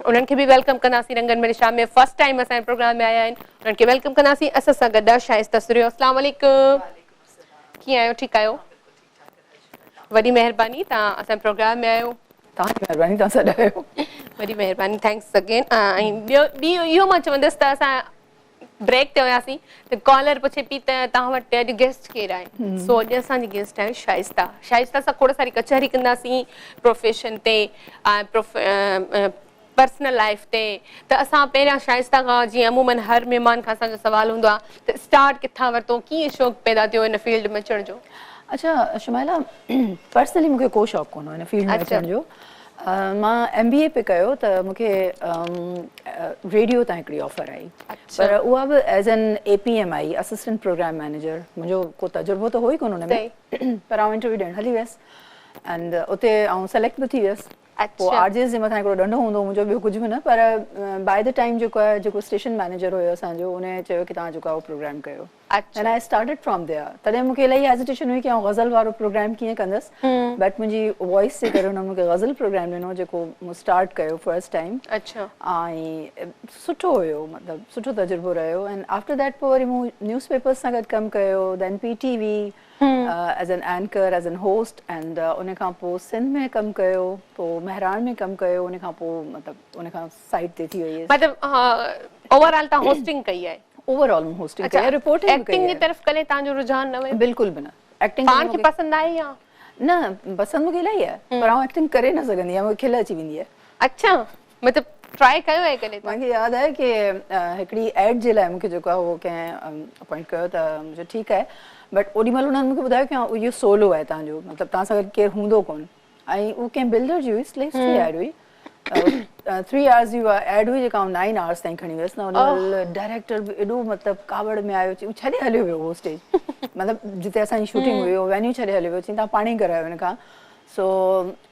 انهن کي به welcome ڪنداسين رنگن ڀري شام ۾ فرسٽ ٽائيم اسان جي پروگرام ۾ آيا آهن انهن کي welcome ڪنداسين اسان سان گڏ آهي شائسته سرهيو السلام عليڪم ڪيئن آهيو ٺيڪ آهيو وڏي مهرباني توهان اسان جي پروگرام ۾ آيو توهان جي مهرباني توهان سڏايو وڏي مهرباني thanks again ۽ ٻيو ٻي اهو مان چوندس ته اسان بريڪ تي هياسين ته ڪالر پڇي پي ته توهان وٽ اڄ گيسٽ ڪير آهي سو اڄ اسان جي گيسٽ آهي شائسته شائسته سان کوڙ ساري ڪچهري ڪنداسين پروفيشن تي ۽ پرسنل لائيف تي ته اسان پهريان شائسته کان جيئن عمومن هر مهمان کان اسان جو سوال هوندو آهي ته اسٽارٽ ڪٿان ورتو ڪيئن شوق پيدا ٿيو هن فيلڊ ۾ اچڻ جو. اڇا شمائلا پرسنلي مونکي ڪو شوق ڪونه هو هن فيلڊ ۾ اچڻ جو مان ايم بي اي پئي ڪيو ته مون کي ريڊيو تان هڪڙي آفر آئي پر اها به as an A P M I assistant programme manager منهنجو ڪو تجربو ته هو ئي ڪونه ان ۾ پر آئون انٽرويو ڏيڻ هلي ويس اينڊ اتي آئون سليڪٽ به ٿي ويس پوء آر جيز جي مٿان هڪڙو ڏنڊو هوندو هو منهنجو ٻيو ڪجهه به نه پر باء the time جيڪو آهي جيڪو اسٽيشن مئنيجر هيو اسان جو ان چيو ڪي توهان جيڪو آهي اهو پروگرام ڪيو and I started from there تڏهن مون کي الاهي هيزيٽيشن هئي ڪي آئون غزل وارو پروگرام ڪيئن ڪندس بٽ منهنجي وائس جي ڪري هن مون کي غزل پروگرام ڏنو جيڪو مون اسٽارٽ ڪيو فرسٽ ٽائيم ۽ سٺو هيو مطلب سٺو تجربو رهيو اينڊ آفٽر that پوء وري مون نيوز پيپرز سان گڏ ڪم ڪيو then P T V as an anchor as an host and ان کان پوء سنڌ ۾ ڪم ڪيو پوء مهراڻ ۾ ڪم ڪيو ان کان پوء مطلب ان کان سائيڊ تي ٿي وئي هيس. مطلب اوور آل توهان هوسٽنگ ڪئي آهي. اوور آل مون هوسٽنگ ڪئي آهي رپورٽنگ به ڪئي آهي. ايڪٽنگ جي طرف ڪڏهن توهان جو رجحان نه ويو؟ بلڪل به نه ايڪٽنگ پاڻ کي پسند آهي يا؟ نه پسند مون کي الاهي آهي پر آئون ايڪٽنگ ڪري نه سگهندي آهيان مون کي کل اچي ويندي آهي. اڇا مطلب ٽرائي ڪيو آهي ڪڏهن توهان؟ مون کي ياد آهي ڪي هڪڙي ايڊ جي لاء مون کي جيڪو آهي اهو ڪنهن اپوائنٽ ڪيو ته مون چيو ٺيڪ آهي بٽ اوڏي مهل انهن مون کي ٻڌايو ڪي اهو سولو آهي توهان جو مطلب توهان سان گڏ ڪير هوندو ڪونه ۽ اهو ڪنهن بلڊر جي هئي الاهي سٺي ايڊ هئي ٿري آورز جي اها ايڊ هئي جيڪا آئون نائن آورز تائين کڻي ويس نه اوڏي مهل ڊائريڪٽر به ايڏو مطلب ڪاوڙ ۾ آيو چي ڇڏي هليو ويو اهو اسٽيج مطلب جتي اسان جي شوٽنگ هئي اهو وينيو ڇڏي هليو ويو چي توهان پاڻ ئي ڪرايو هن کان سو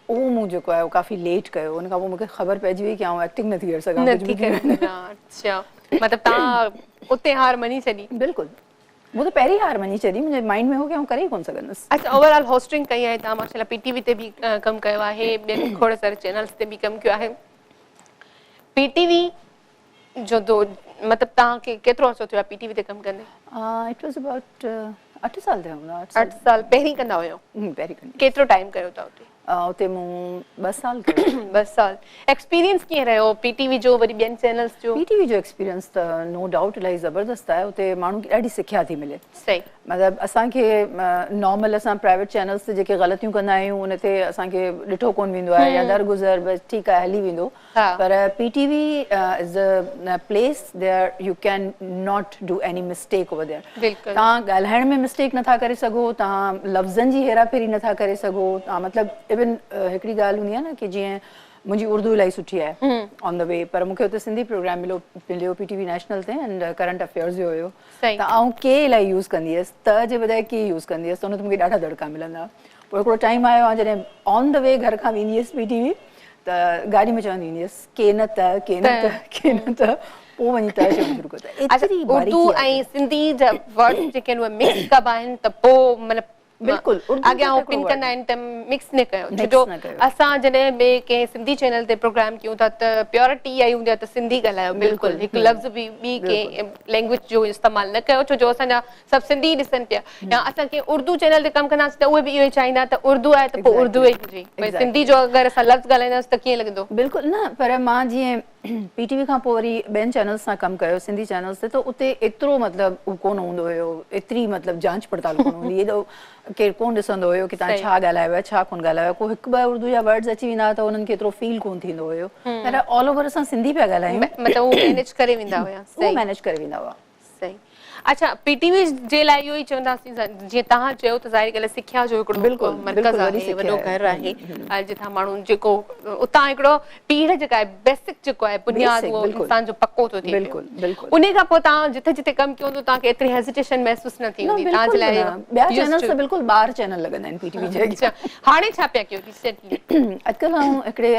اهو مون جيڪو آهي اهو ڪافي ليٽ ڪيو ان کان پوء مون کي خبر پئجي وئي ڪي آئون ايڪٽنگ نٿي ڪري سگهان ڪجهه به ٿي وڃي. اڇا مطلب توهان اتي هار مڃي ڇڏي. بلڪل مون ته پهرين هار مڃي ڇڏي منهنجي مائنڊ ۾ هو ڪي آئون ڪري ئي ڪونه سگهندس. اڇا اوور آل هوسٽنگ ڪئي آهي توهان ماشاء الله پي ٽي وي تي به ڪم ڪيو آهي ٻين کوڙ ساري چينلز تي به ڪم ڪيو آهي پي ٽي وي جو مطلب توهان کي ڪيترو عرصو ٿيو آهي پي ٽي وي تي ڪم ڪندي؟ It was about 8 سال ٿيا هوندا. 8 سال پهرين ڪندا هيو؟ پهرين ڪندي. ڪيترو ٽائيم ڪيو توهان اتي؟ اتي مون 2 سال ڪيو. 2 سال. ايڪسپيرينس ڪيئن رهيو پي ٽي وي جو وري ٻين چينلز جو؟ پي ٽي وي جو ايڪسپيرينس ته نو ڊائوٽ الاهي زبردست آهي اتي ماڻهن کي ڏاڍي سکيا ٿي ملي. صحيح. مطلب اسان کي نارمل اسان پرائيويٽ چينلز تي جيڪي غلطيون ڪندا آهيون ان تي اسان کي ڏٺو ڪون ويندو آهي يا درگذر بس ٺيڪ آهي هلي ويندو پر P T V is the place there you can not do any mistake over there توهان ڳالهائڻ ۾ مسٽيڪ نٿا ڪري سگهو توهان لفظن جي هيرا ڦيري نٿا ڪري سگهو توهان مطلب ايون هڪڙي ڳالهه هوندي آهي نه ڪي جيئن منهنجي اردو الاهي سٺي آهي آن the V پر مونکي اتي سنڌي پروگرام مليو مليو پي ٽي وي نيشنل تي اينڊ ڪرنٽ افيئرز جو هيو ته آئون ڪي الاهي يوز ڪندي هيس ته جي بجاء ڪي يوز ڪندي هيس ته ان تي مونکي ڏاڍا دڙڪا ملندا پوء هڪڙو ٽائيم آيو آئون جڏهن آن the V گهر کان ويندي هيس پي ٽي وي ته گاڏي ۾ چوندي ويندي هيس ڪي نه ته ڪي نه ته ڪي نه ته پوء وڃي ته چوڻ شروع ڪيو ته ايتري اردو باريڪي ۽ سنڌي جا ورڊز جيڪي آهن اهي مڪس ڪبا آهن ته پوء مطلب بلڪل اڳيان هو پن ڪندا آهن ته مڪس نه ڪيو ڇو جو اسان جڏهن به ڪنهن سنڌي چينل تي پروگرام ڪيون ٿا ته پيورٽي اها ئي هوندي آهي ته سنڌي ڳالهايو بلڪل هڪ لفظ به ٻي ڪنهن لينگويج جو استعمال نه ڪيو ڇو جو اسان جا سڀ سنڌي ئي ڏسن پيا يا اسان ڪنهن اردو چينل تي ڪم ڪنداسين ته اهي به اهو ئي چاهيندا ته اردو آهي ته پوء اردو ئي هجي ڀئي سنڌي جو اگر اسان لفظ ڳالهائينداسين ته ڪيئن لڳندو. بلڪل نه پر مان جيئن پي ٽي وي کان پوء وري ٻين چينلز سان ڪم ڪيو سنڌي چينلز تي ته اتي ايترو مطلب هو ڪونه هوندو هيو ايتري مطلب جانچ پڙتال ڪونه هوندي ايڏو ڪير ڪونه ڏسندو هيو ڪي توهان ڇا ڳالهايو آهي ڇا ڪونه ڳالهايو آهي ڪو هڪ ٻه اردو جا ورڊز اچي ويندا هئا ته انهن کي ايترو فيل ڪونه ٿيندو هيو پر آل اوور اسان سنڌي پيا ڳالهايون مطلب هو مينيج ڪري ويندا هيا هو مينيج ڪري ويندا هئا. صحيح اڇا پي ٽي وي جي لاء اهو ئي چونداسين جيئن توهان چيو ته ظاهري ڳالهه سکيا جو هڪڙو مرڪز آهي وڏو گهر آهي جتان ماڻهو جيڪو اتان هڪڙو پيڙهه جيڪا آهي بيسڪ جيڪو آهي بنياد اهو انسان جو پڪو ٿو ٿئي پيو انهي کان پوء توهان جتي جتي ڪم ڪيو هوندو توهان کي ايتري هيزيٽيشن محسوس نه ٿي هوندي توهان جي لاء ٻيا چينلز ته بلڪل ٻار چينل لڳندا آهن پي ٽي وي جي اڳيان. هاڻي ڇا پيا ڪيو ريسينٽلي؟ اڄڪلهه آئون هڪڙي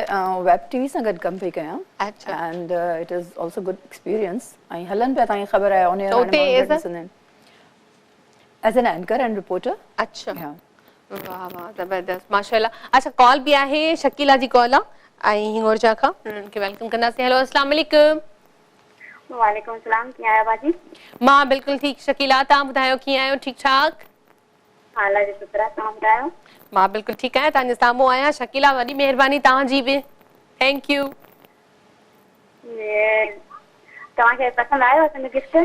ويب ٽي وي سان گڏ ڪم پئي ڪيان and it is also good experience. ۽ هلن پيا توهان کي خبر آهي آن ايئر هاڻي ماڻهو گهٽ ڏسندا آهن as an anchor and reporter. اڇا واه واه زبردست ماشاءالله اڇا ڪال به آهي شڪيلا جي ڪال آ ۽ هنگورجا کان انهن کي welcome ڪنداسين هيلو اسلام عليڪم. وعليڪم السلام ڪيئن آهيو باجي. مان بلڪل ٺيڪ شڪيلا توهان ٻڌايو ڪيئن آهيو ٺيڪ ٺاڪ. ها الله جو شڪر آهي توهان ٻڌايو. مان بلڪل ٺيڪ آهيان توهان جي سامهون آهيان شڪيلا وڏي مهرباني توهان جي به thank you. توهان کي پسند آيو اسان جو گفٽ؟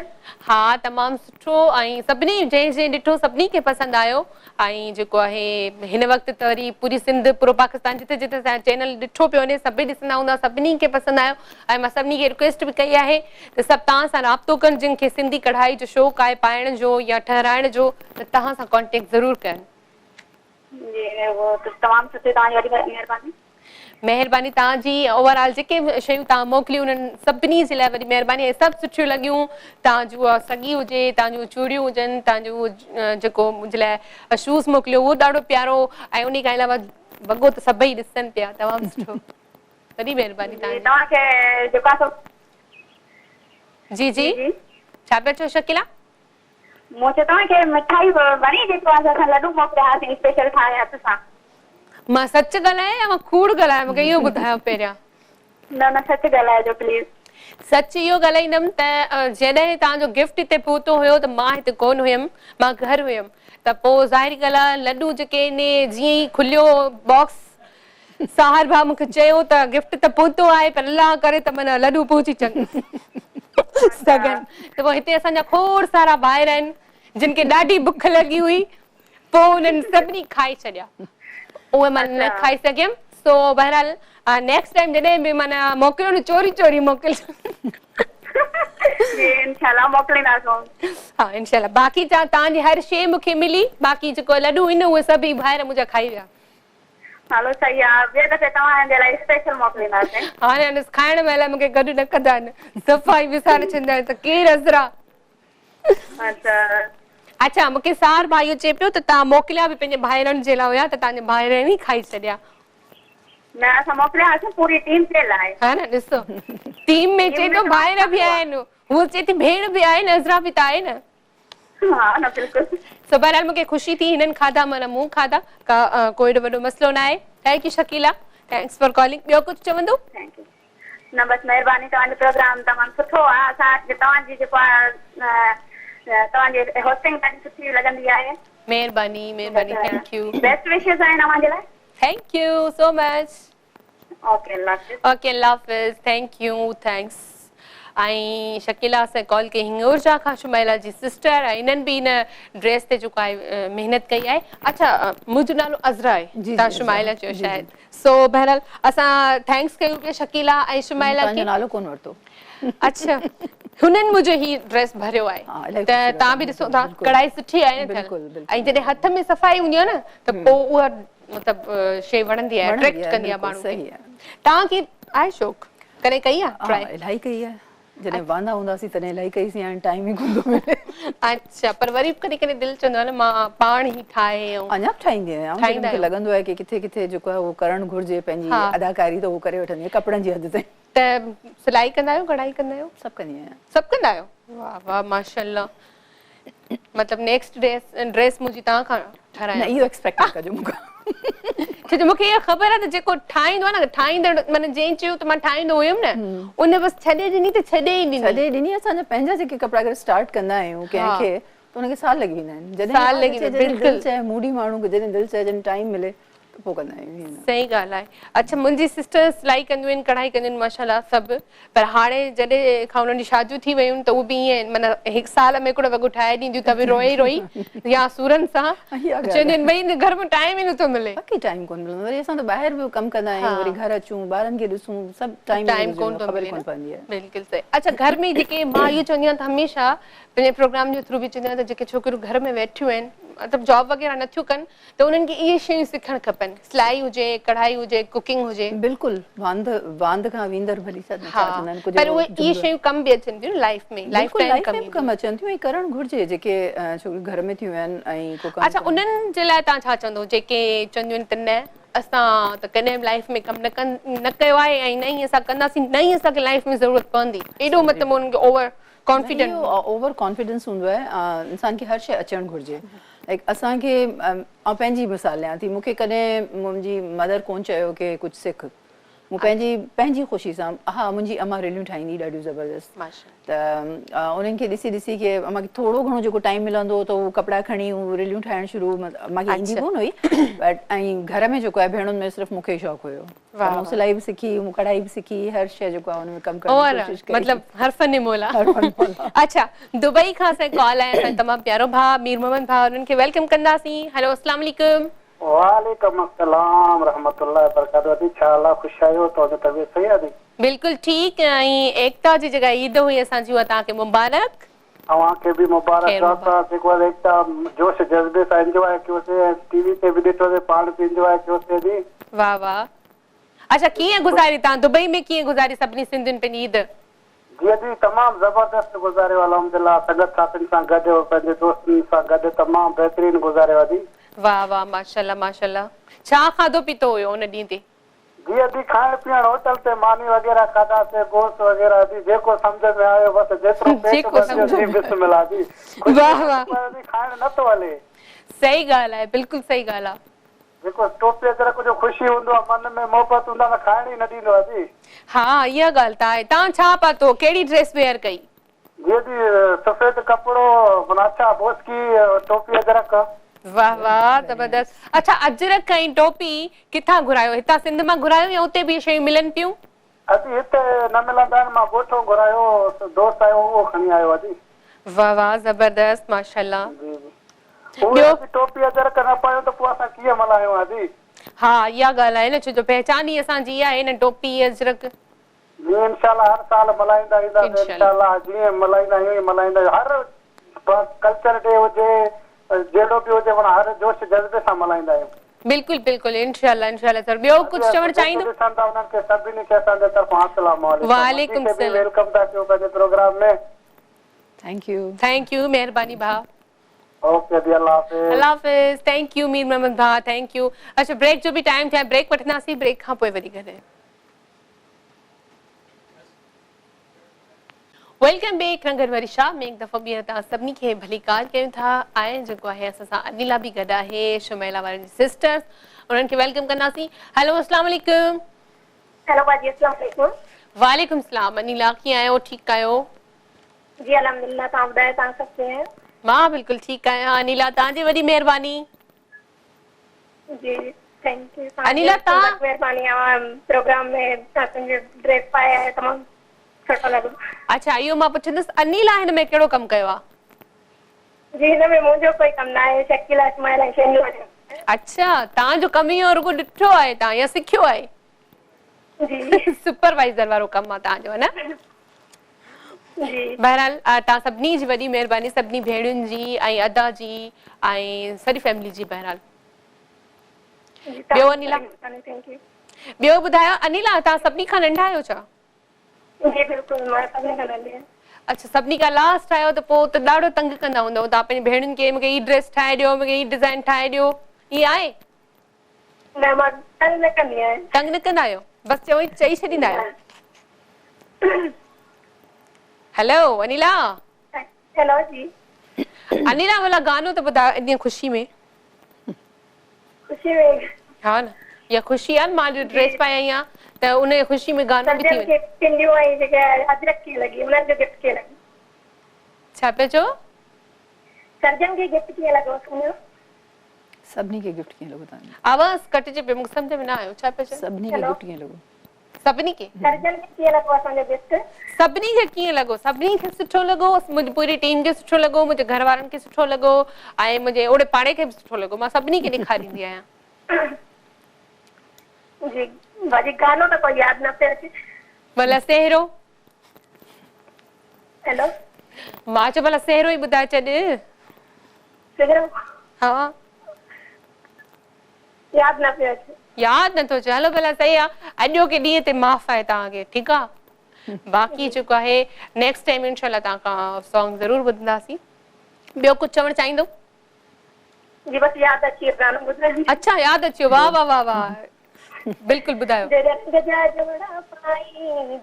ها تمام سٺو ۽ سڀني جنهن جنهن ڏٺو سڀني کي پسند آيو ۽ جيڪو آهي هن وقت ته وري پوري سنڌ پورو پاڪستان جتي جتي اسان جو چينل ڏٺو پيو وڃي سڀئي ڏسندا هوندا سڀني کي پسند آيو ۽ مان سڀني کي رڪويسٽ به ڪئي آهي ته سڀ توهان سان رابطو ڪن جن کي سنڌي ڪڙهائي جو شوق آهي پائڻ جو يا ٺهرائڻ جو ته توهان سان ڪانٽيڪٽ ضرور ڪن. جي اهو ته تمام سٺي توهان جي وڏي مهرباني. مهرباني توهان جي اوور آل جيڪي به شيون توهان موڪليون انهن سڀني جي لاء وڏي مهرباني ۽ سڀ سٺيون لڳيون توهان جون اها سڳي هجي توهان جون چوڙيون هجن توهان جو اهو جيڪو منهنجي لاء شوز موڪليو اهو ڏاڍو پيارو ۽ انهي کان علاوه وڳو ته سڀئي ڏسن پيا تمام سٺو وڏي مهرباني جي توهان جي. توهان کي جيڪو آهي سو. جي جي ڇا پيا چئو شڪيلا. مون چيو توهان کي مٺائي وڻي جيڪو آهي اسان لڏون موڪليا هئاسين اسپيشل ٺاهي هٿ سان. مان سچ ڳالهايان يا مان ڪوڙ ڳالهايان مونکي اهو ٻڌايو پهريان. نه نه سچ ڳالهائجو پليز. سچ اهو ڳالهائيندم ته جڏهن توهان جو گفٽ هتي پهتو هيو ته مان هتي ڪونه هيم مان گهر هيم ته پوء ظاهري ڳالهه آهي لڏون جيڪي آهن جيئن ئي کليو باڪس ساحر ڀاء مونکي چيو ته گفٽ ته پهتو آهي پر الله ڪري ته معنيٰ لڏون پهچي سگهن ته پوء هتي اسان جا کوڙ سارا ڀائر آهن جن کي ڏاڍي بک لڳي هئي پوء انهن سڀني کائي ڇڏيا اهي مان نه کائي سگهيم سو بهرحال نيڪسٽ ٽائيم جڏهن به معنيٰ موڪليو نه چوري چوري موڪلجو. جي انشاء الله موڪلينداسون. ها انشاء الله باقي توهان جي هر شيء مونکي ملي باقي جيڪو لڏون آهن اهي سڀئي ڀائر منهنجا کائي ويا. هلو صحيح آ ٻئي دفعي توهان جي لاء اسپيشل موڪلينداسين. هاڻي هن کائڻ مهل مونکي گڏ نه ڪندا آهن صفا ئي وساري ڇڏيندا آهن ته ڪير عذرا. اڇا. اڇا مونکي ساحر ڀاء اهو چئي پيو ته توهان موڪليا به پنهنجي ڀائرن جي لاء هيا ته توهان جي ڀائرن ئي کائي ڇڏيا. نه اسان موڪليا هئاسين پوري ٽيم جي لاء. ها نه ڏسو ٽيم ۾ چئي ٿو ڀائر به آهن هوء چئي ٿي ڀيڻ به آهي نه عذرا به ته آهي نه. ها نه بلڪل. سو بهرحال مونکي خوشي ٿي هنن کاڌا معنيٰ مون کاڌا ڪا ڪو ايڏو وڏو مسئلو ناهي thank you Shakila thanks for calling ٻيو ڪجهه چوندو. Thank you نه بس مهرباني توهان جو پروگرام تمام سٺو آ اسان کي توهان جي جيڪو آ توهان جي هوسٽنگ ڏاڍي سٺي لڳندي آهي. مهرباني مهرباني thank you. Best wishes آهن اوهان جي لاء. Thank you so much. Okay Allah Hafiz. Okay Allah Hafiz thank you thanks ۽ Shakila اسان ڪال ڪئي هنڱورجا کان شمائلا جي سسٽر ۽ انهن به ان ڊريس تي جيڪو آهي محنت ڪئي آهي اڇا منهنجو نالو عذرا آهي توهان شمائلا چيو شايد سو بهرحال اسان thanks ڪيون پيا شڪيلا ۽ شمائلا کي. پنهنجو نالو ڪونه ورتو. اڇا هنن منهنجو هي ڊريس ڀريو آهي ته توهان به ڏسو ٿا ڪڙهائي سٺي آهي نه ٿيل ۽ جڏهن هٿ ۾ صفائي هوندي آهي نه ته پوء اها مطلب شي وڻندي آهي اٽريڪٽ ڪندي آهي ماڻهو کي. توهان کي آهي شوق ڪڏهن ڪئي آهي ٽرائي؟ الاهي ڪئي آهي جڏهن واندا هونداسين تڏهن الاهي ڪئي سين هاڻي ٽائيم ئي ڪونه ٿو ملي. اڇا پر وري به ڪڏهن ڪڏهن دل چوندو آهي نه مان پاڻ ئي ٺاهي ۽ اڃا به ٺاهيندي آهيان جڏهن مونکي لڳندو آهي ڪي ڪٿي ڪٿي جيڪو آهي اهو ڪرڻ گهرجي پنهنجي اداڪاري ته اهو ڪري وٺندي آهيان ڪپڙن جي حد تائين. ته سلائي ڪندا آهيو ڪڙهائي ڪندا آهيو؟ سڀ ڪندي آهيان. سڀ ڪندا آهيو واه واه ماشاءالله مطلب نيڪسٽ ڊريس ڊريس منهنجي توهان کان ٺارايان. نه اهو ايڪسپيڪٽ نه ڪجو مون کان. ڇو جو مونکي اها خبر آهي ته جيڪو ٺاهيندو آهي نه ٺاهيندڙ معنيٰ جنهن چيو ته مان ٺاهيندو هيم نه ان بس ڇڏي ڏني ته ڇڏي ئي ڏني. ڇڏي ڏني اسان جا پنهنجا جيڪي ڪپڙا اگر اسٽارٽ ڪندا آهيون ڪنهن کي ته ان کي سال لڳي ويندا آهن جڏهن سال لڳي ويندا بلڪل دل چاهي موڊي ماڻهو کي جڏهن دل چاهي جڏهن ٽائيم ملي ته پوء ڪندا آهيون. صحيح ڳالهه آهي اڇا منهنجي سسٽر سلائي ڪنديون آهن ڪڙهائي ڪنديون آهن ماشاءالله سڀ پر هاڻي جڏهن کان انهن جون شاديون ٿي ويون ته اهي به ائين معنيٰ هڪ سال ۾ هڪڙو وڳو ٺاهي ڏينديون ته به روئي روئي يا سورن سان چونديون آهن ڀئي گهر ۾ ٽائيم ئي نٿو ملي. واقعي ٽائيم ڪونه ملندو وري اسان ته ٻاهر به ڪم ڪندا آهيون وري گهر اچون ٻارن کي ڏسون سڀ ٽائيم ٽائيم ڪونه ٿو خبر ملي ئي ڪونه پوندي آهي. بلڪل صحيح اڇا گهر ۾ جيڪي مان اهو چوندي آهيان ته هميشه پنهنجي پروگرام جي ٿرو به چوندي آهيان ته جيڪي ڇوڪريون گهر ۾ ويٺيون آهن مطلب جاب وغيره نٿيون ڪن ته انهن کي اهي شيون سکڻ کپن، سلائي هجي، ڪڙهائي هجي، ڪوڪنگ هجي. بلڪل واند واند کان ويندر ڀلي ڇا ها چوندا آهن ڪجهه پر اهي اهي شيون ڪم به اچن ٿيون نه لائيف ۾ لائيف بلڪل ٽائيم لائيف ڪم ۾ به ڪم اينديون. اچن ٿيون ۽ ڪرڻ گهرجي جيڪي ڇوڪريون گهر ۾ ٿيون ويهن ۽ ڪو ڪم اڇا ڪن. انهن جي لاء توهان ڇا چوندو جيڪي چونديون آهن ته نه اسان ته ڪڏهن به لائيف ۾ ڪم نه ڪن نه ڪيو آهي ۽ نه ئي اسان ڪنداسين نه ئي اسان کي لائيف ۾ ضرورت پوندي ايڏو مطلب انهن کي اوور ڪانفيڊنٽ اهو اوور ڪانفيڊنس هوندو آهي انسان کي هر شيء اچڻ گهرجي لائيڪ اسان کي آئون پنهنجي مثال ڏيان ٿي مون کي ڪڏهن منهنجي مدر ڪون چيو ڪي ڪجهه سک مون پنهنجي پنهنجي خوشي سان ها منهنجي امان رليون ٺاهيندي ڏاڍيون زبردست ته انهن کي ڏسي ڏسي ڪي امان کي ٿورو گهڻو جيڪو ٽائيم ملندو هو ته هو ڪپڙا کڻي هو رليون ٺاهڻ شروع امان کي ايندي ڪون هئي بٽ ۽ گهر ۾ جيڪو آهي ڀيڻن ۾ صرف مون کي شوق هيو ته مون سلائي به سکي مون ڪڙهائي به سکي هر شيء جيڪو آهي ان ۾ ڪم ڪرڻ جي ڪوشش ڪئي. مطلب هر فن مولا. هر فن مولا. اڇا دبئي کان اسان کي ڪال آئي اسان جو تمام پيارو ڀاء مير محمد ڀاء انهن کي welcome ڪنداسين هيلو اسلام عليڪم. وعليڪم السلام رحمة الله وبرڪاته ادي ڇا حال آ خوش آهيو توهان جي طبيعت صحيح آ ادي. بلڪل ٺيڪ ۽ ايڪتا جي جيڪا عيد هئي اسان جي اها توهان کي مبارڪ. اوهان کي به مبارڪ اسان جيڪو آهي ايڪتا جوش جذبي سان انجواء ڪيوسي ۽ ٽي وي تي به ڏٺوسي پاڻ به انجواء ڪيوسي ادي. واه واه اڇا ڪيئن گذاري توهان دبئي ۾ ڪيئن گذاري سڀني سنڌين پنهنجي عيد. جي ادي تمام زبردست گذاريو الحمدلله سنگت ساٿين سان گڏ پنهنجي دوستن سان گڏ تمام بهترين گذاريو ادي. واه واه ماشاءالله ماشاءالله ڇا کاڌو پيتو هيو ان ڏينهن تي. جي ادي کائڻ پيئڻ هوٽل تي ماني وغيره کاڌاسي گوشت وغيره ادي جيڪو سمجهه ۾ آيو بس جيترو پيٽ ڀرجيو جي بسم الله ادي خوشي ۾ ادي کائڻ نه ٿو هلي. صحيح ڳالهه آهي بلڪل صحيح ڳالهه آ. جيڪو ٽوپي اجرڪ جو خوشي هوندو آ من ۾ محبت هوندو آ نه کائڻ ئي نه ڏيندو آ ادي. ها اها ڳالهه ته آهي توهان ڇا پاتو ڪهڙي ڊريس ويئر ڪئي. جي ادي سفيد ڪپڙو معنيٰ اڇا بوسڪي ٽوپي اجرڪ. واه واه زبردست اڇا اجرڪ ۽ ٽوپي ڪٿان گهرايو هتان سنڌ مان گهرايو يا اتي به اهي شيون ملن پيون. ادي هتي نه ملندا آهن مان ڳوٺون گهرايو دوست آيو اهو کڻي آيو ادي. واه واه زبردست ماشاءالله. جي جي اهي ادي ٽوپي اجرڪ نه پايون ته پوء اسان ڪيئن ملهايون ادي. ها اها ڳالهه آهي نه ڇو جو پهچان ئي اسان جي اها آهي نه ٽوپي اجرڪ. جي انشاء الله هر سال ملهائيندا اينداسين انشاء الله جيئن ملهائيندا آهيون ائين ملهائيندا آهيون هر ڪلچر ڊي هجي جهڙو به هجي معنيٰ هر جوش جذبي سان ملهائيندا آهيون. بلڪل بلڪل انشاء الله انشاء الله سر ٻيو ڪجهه چوڻ چاهيندو. جيڪو ڏسن ٿا انهن کي سڀني کي اسان جي طرفان السلام عليڪم وعليڪم ادي کي به welcome ٿا ڪيون پنهنجي programme ۾. Thank you. Thank you مهرباني ڀاء. اوڪي ادي الله حافظ. الله حافظ thank you Mir Muhammad ڀاء thank you اڇا بريڪ جو به ٽائيم ٿيو آهي بريڪ وٺنداسين بريڪ کان پوء وري گڏ. Welcome back رنگن واري شاهه ۾ هڪ دفعو ٻيهر توهان سڀني کي ڀليڪار ڪيون ٿا ۽ جيڪو آهي اسان سان انيلا به گڏ آهي شميلا وارن جي سسٽرس انهن کي welcome ڪنداسين هيلو اسلام عليڪم. هيلو باجي اسلام عليڪم. वालेकुम सलाम अनीला, कीअं आहियो? ठीकु आहियो? जी अल्हम्दुलिल्लाह, तव्हां ॿुधायो तव्हां सभु कीअं आहियो? मां बिल्कुलु ठीकु आहियां अनीला, तव्हांजी वॾी महिरबानी। जी thank you, Anila तव्हां महिरबानी, अव्हां प्रोग्राम में तव्हां ड्रेस पाए आया, तमामु सुठो लॻो। अच्छा, इहो मां पुछंदसि, अनीला हिन में कहिड़ो कमु कयो आहे? जी हिन में मुंहिंजो कोई कमु न आहे, शकीला इस्माइल ऐं शेनू जो। अच्छा, तव्हांजो कमु इहो रुॻो ॾिठो आहे तव्हां या सिखियो आहे? जी सुपरवाइज़र वारो कमु आहे तव्हांजो, है न? जी। बहरहाल तव्हां सभिनी जी वॾी महिरबानी, सभिनी भेणियुनि जी ऐं अदा जी ऐं सॼी फैमिली जी। बहरहाल ॿियो अनीला, ॿियो ॿुधायो अनीला, तव्हां सभिनी खां नंढा आहियो छा? जी बिल्कुलु, मां सभिनी खां नंढी आहियां। अच्छा, सभिनी खां लास्ट आहियो त पोइ त ॾाढो तंग कंदा हूंदव तव्हां पंहिंजी भेणियुनि खे, मूंखे हीअ ड्रेस ठाहे ॾियो, मूंखे हीअ डिज़ाइन ठाहे ॾियो, ईअं आहे? न, मां तंग न कंदी आहियां। तंग न कंदा आहियो, बसि चवई चई छॾींदा आहियो? हेलो अनीला। हेलो जी। अनीला भला गानो त ॿुधायो इन ख़ुशी में। ख़ुशी में? हा न, इहा ख़ुशी आहे न, मां ड्रेस पाए आई आहियां त उन ख़ुशी में गानो बि थी वञे। पिंडियूं ऐं जेके अजरक कीअं लॻी, उन्हनि जो गिफ्ट कीअं लॻो? छा पिया चओ? सरजन खे गिफ्ट कीअं लॻो असांजो? सभिनी खे गिफ्ट कीअं लॻो तव्हांजो? आवाज़ कटिजे पियो, मूंखे सम्झ में न आयो, छा पिया चओ? सभिनी खे गिफ्ट कीअं लॻो? सभिनी खे? सरजन खे कीअं लॻो असांजो गिफ्ट? सभिनी खे कीअं लॻो? सभिनी खे सुठो लॻो, मुंहिंजी पूरी टीम खे सुठो लॻो, मुंहिंजे घर वारनि खे सुठो लॻो ऐं मुंहिंजे ओड़े पाड़े खे बि सुठो लॻो। मां सभिनी खे ॾेखारींदी आहियां। जी भाजी, गानो त कोई यादि न पियो अचे। भला सेहरो। हेलो। मां चयो भला सेहरो ई ॿुधाए छॾ। सेहरो? हा, यादि न पियो अचे। यादि नथो अचे, हलो भला सही आहे, अॼोके ॾींहं ते माफ़ आहे तव्हांखे, ठीकु आहे। बाक़ी जेको आहे नेक्स्ट टाइम इंशाल्लाह तव्हां खां सॉन्ग ज़रूरु ॿुधंदासीं। ॿियो कुझु चवणु चाहींदो? जी बसि यादि अची वियो गानो ॿुधाइण। अच्छा, यादि अची वियो, वाह वाह वाह वाह, बिल्कुलु ॿुधायो। जहिड़े रंग जा जोड़ा पाई,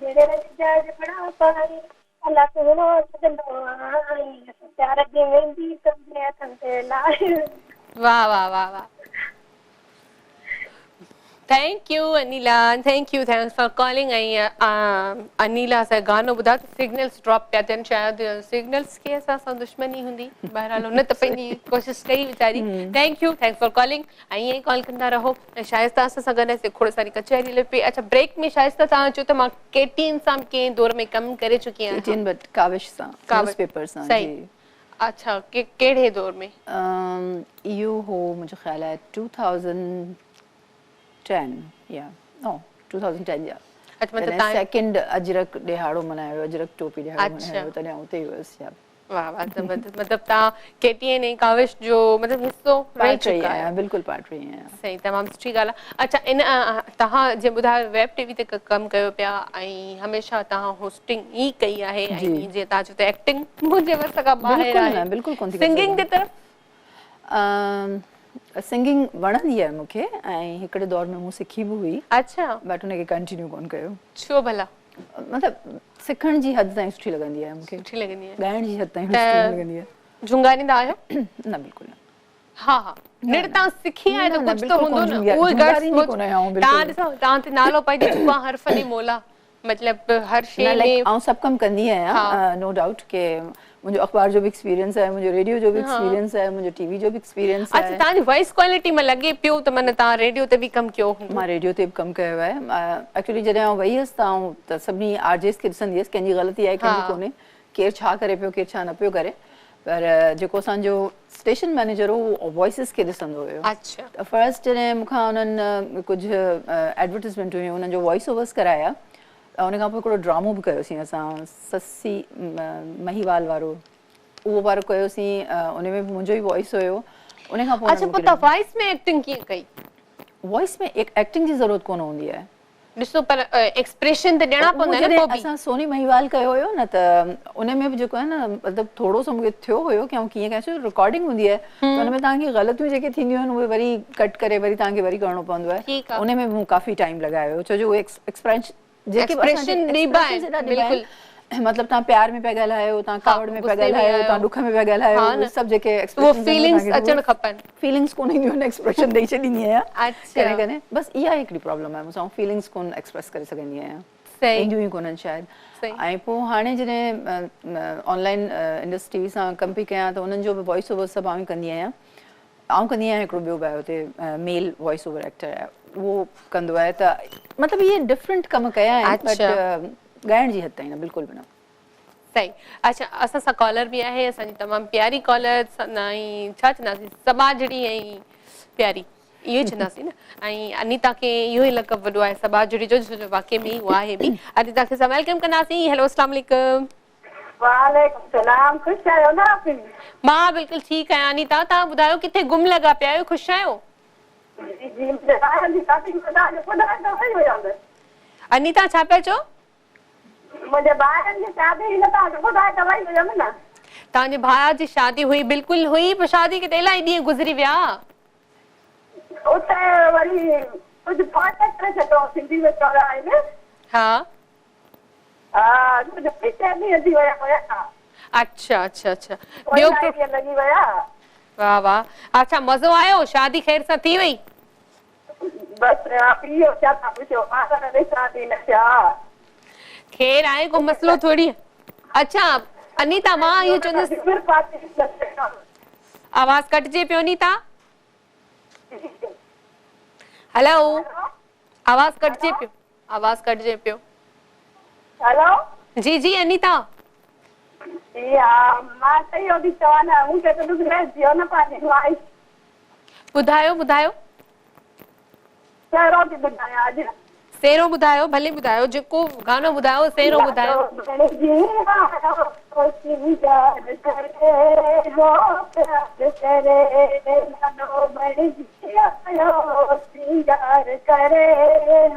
जहिड़े रंग जा जोड़ा पाई, अला सुहिणो लॻंदो आहीं, प्यार जी मेहंदी तुंहिंजे हथनि ते लाई। वाह वाह वाह वाह, thank you Anila, thank you, thanks for calling. ऐं अनीला असां गानो ॿुधायो त सिग्नल्स ड्रॉप पिया थियनि, शायदि सिग्नल्स खे असां सां दुश्मनी हूंदी। बहरहाल हुन त पंहिंजी कोशिशि कई वीचारी। Thank you, thanks for calling. ऐं ईअं ई कॉल कंदा रहो। ऐं शाइस्ता असां सां गॾु खोड़ सारी कचहरी हले पई। अच्छा, ब्रेक में शाइस्ता तव्हां चयो त मां केटीएन सां कंहिं दौर में कमु करे चुकी आहियां। केटीएन बट काविश सां, न्यूज़पेपर सां। सही। अच्छा, कहिड़े दौर में? इहो हो मुंहिंजो ख़्यालु आहे 2010 या नो 2010 जा। अच्छा, मतलब सेकंड अजरक ॾिहाड़ो मल्हायो, अजरक टोपी ॾिहाड़ो मल्हायो, तॾहिं उते ई हुयुसि। वाह वाह, मतलब तव्हां केटीएन ऐं काविश जो मतिलबु हिसो रही चुका आहियो। बिल्कुलु पार्ट रही आहियां। सही, तमामु सुठी ॻाल्हि आहे। अच्छा, इन तव्हां जीअं ॿुधायो वेब टीवी ते कमु कयो पिया ऐं हमेशह तव्हां होस्टिंग ई कई आहे ऐं जीअं तव्हां चयो त एक्टिंग मुंहिंजे वस खां ॿाहिरि आहे। बिल्कुलु कोन थी। सिंगिंग जे तरफ़? सिंगिंग वणंदी आहे मूंखे ऐं हिकिड़े दौर में मूं सिखी बि हुई। अच्छा। बट हुनखे कंटिन्यू कोन कयो। छो भला? मतिलबु सिखण जी हद ताईं सुठी लॻंदी आहे मूंखे। सुठी लॻंदी आहे। ॻाइण जी हद ताईं सुठी लॻंदी आहे। झुंगारींदा आहियो? न, बिल्कुलु न। हा हा, निड़ तव्हां सिखी आहे त कुझु त हूंदो न, उहो गट्स तव्हां ॾिसो, तव्हां ते नालो पइजी चुको आहे हर फनी मौला, मतिलबु हर शइ में आउं सभु कमु कंदी आहियां, नो डाउट के मुंहिंजो अख़बार जो बि एक्सपीरियंस आहे, मुंहिंजो रेडियो जो बि एक्सपीरियंस आहे, मुंहिंजो टीवी जो बि एक्सपीरियंस आहे। अच्छा, तव्हांजी वॉइस क्वालिटी मां लॻे पियो त माना तव्हां रेडियो ते बि कमु कयो हूंदो? मां रेडियो ते बि कमु कयो आहे। एक्चुअली जॾहिं आउं वई हुयसि त आउं त सभिनी आरजेस खे ॾिसंदी हुयसि, कंहिंजी ग़लती आहे कंहिंजी कोन्हे, केरु छा करे पियो केरु छा न पियो करे, पर जेको असांजो स्टेशन मैनेजर हो उहो वॉइसिस खे ॾिसंदो हुयो। अच्छा। त फर्स्ट जॾहिं मूंखां उन्हनि कुझु एडवर्टीज़मेंट हुयूं, उन्हनि जो वॉइस ओवर्स कराया, उन खां पोइ हिकिड़ो ड्रामो बि कयोसीं असां, ससी महिवाल वारो, उहो वारो कयोसीं, उन में बि मुंहिंजो ई वॉइस हुयो। उन खां पोइ अच्छा, पोइ तव्हां वॉइस में एक्टिंग कीअं कई? वॉइस में एक्टिंग जी ज़रूरत कोन हूंदी आहे। ॾिसो, पर एक्सप्रेशन त ॾियणा पवंदा आहिनि न पोइ बि। असां सोनी महिवाल कयो हुयो न, त उन में बि जेको आहे न, मतिलबु थोरो सो मूंखे थियो हुयो की आउं कीअं कयां, छो रिकॉर्डिंग हूंदी आहे त उन में तव्हांखे ग़लतियूं जेके थींदियूं आहिनि उहे वरी कट करे वरी तव्हांखे वरी करिणो पवंदो आहे। उन में बि मूं काफ़ी टाइम लॻायो, छो जो उहे एक्सप्रेशन जेके एक्सप्रेशन ॾिबा आहिनि, बिल्कुलु, मतिलबु तव्हां प्यार में पिया ॻाल्हायो, तव्हां कावड़ में पिया ॻाल्हायो, तव्हां ॾुख में पिया ॻाल्हायो, सभु जेके एक्सप्रेशन फीलिंग्स अचणु खपनि। फीलिंग्स कोन ईंदियूं आहिनि, एक्सप्रेशन ॾेई छॾींदी आहियां कॾहिं कॾहिं, बसि इहा हिकिड़ी प्रॉब्लम आहे मूंसां, फीलिंग्स कोन एक्सप्रेस करे सघंदी आहियां। اينديون ئي ڪونهن شايد ۽ پوء هاڻي جڏهن آن لائن انڊسٽري سان ڪم پئي ڪيان ته انهن جو به وائس اوور سڀ آئون ئي ڪندي آهيان آئون ڪندي آهيان هڪڙو ٻيو به آهي اتي ميل وائس اوور ايڪٽر آهي اهو ڪندو آهي ته مطلب اهي ڊفرنٽ ڪم ڪيا آهن بٽ ڳائڻ جي حد تائين نه بلڪل به نه. صحيح اڇا اسان سان ڪالر به آهي اسان جي تمام پياري ڪالر ۽ ڇا چونداسين سٻاجهڙي ۽ پياري اهو ئي چونداسين نه ۽ انيتا کي اهو ئي لقب وڏو آهي سٻاجهڙي جو ڇو جو واقعي ۾ اها آهي به انيتا کي اسان welcome ڪنداسين هيلو اسلام عليڪم. وعليڪم السلام خوش آهيو نه آپي. مان بلڪل ٺيڪ آهيان انيتا توهان ٻڌايو ڪٿي گم لڳا پيا آهيو خوش آهيو. جي جي منهنجي ٻارن جي شادي ۾ توهان کي ٻڌائي ته وئي هيم. انيتا ڇا پيا چئو. منهنجي ڀائرن جي شادي هئي نه توهان کي ٻڌائي ته وئي هيم نه. توهان جي ڀاء جي شادي هئي بلڪل هئي پر شادي کي ته الاهي ڏينهن گذري ويا. اتي وري ڪجهه پوئتي ڪري ڇڏيو سنڌي ۾ چوندا آهن. ها. ها ڪجهه پوئتي ڏينهن ٿي ويا هيا. اڇا اڇا اڇا ٻيو الاهي ڏينهن لڳي ويا. واه واه اڇا مزو آيو شادي خير سان ٿي وئي. بس آپي اهو ڇا ٿا پڇو مان ته ڏسان ٿي نه ڇا. خير آهي ڪو مسئلو ٿوري. اڇا انيتا مان اهو چوندس. آواز ڪٽجي پيو انيتا. هلو آواز ڪٽجي پيو آواز ڪٽجي پيو. هلو. جي جي انيتا. جي ها مان ته اهو ٿي چوان نه مون کي ته ڏک رهجي ويو نه پنهنجي وائس. ٻڌايو ٻڌايو. سهرو ٿي ٻڌايان اڄ. سهرو ٻڌايو ڀلي ٻڌايو جيڪو گانو ٻڌايو سهرو ٻڌايو. لاڏو بڻجي آيو سينگار ڪري هو پيار ڪري لاڏو بڻجي آيو سينگار ڪري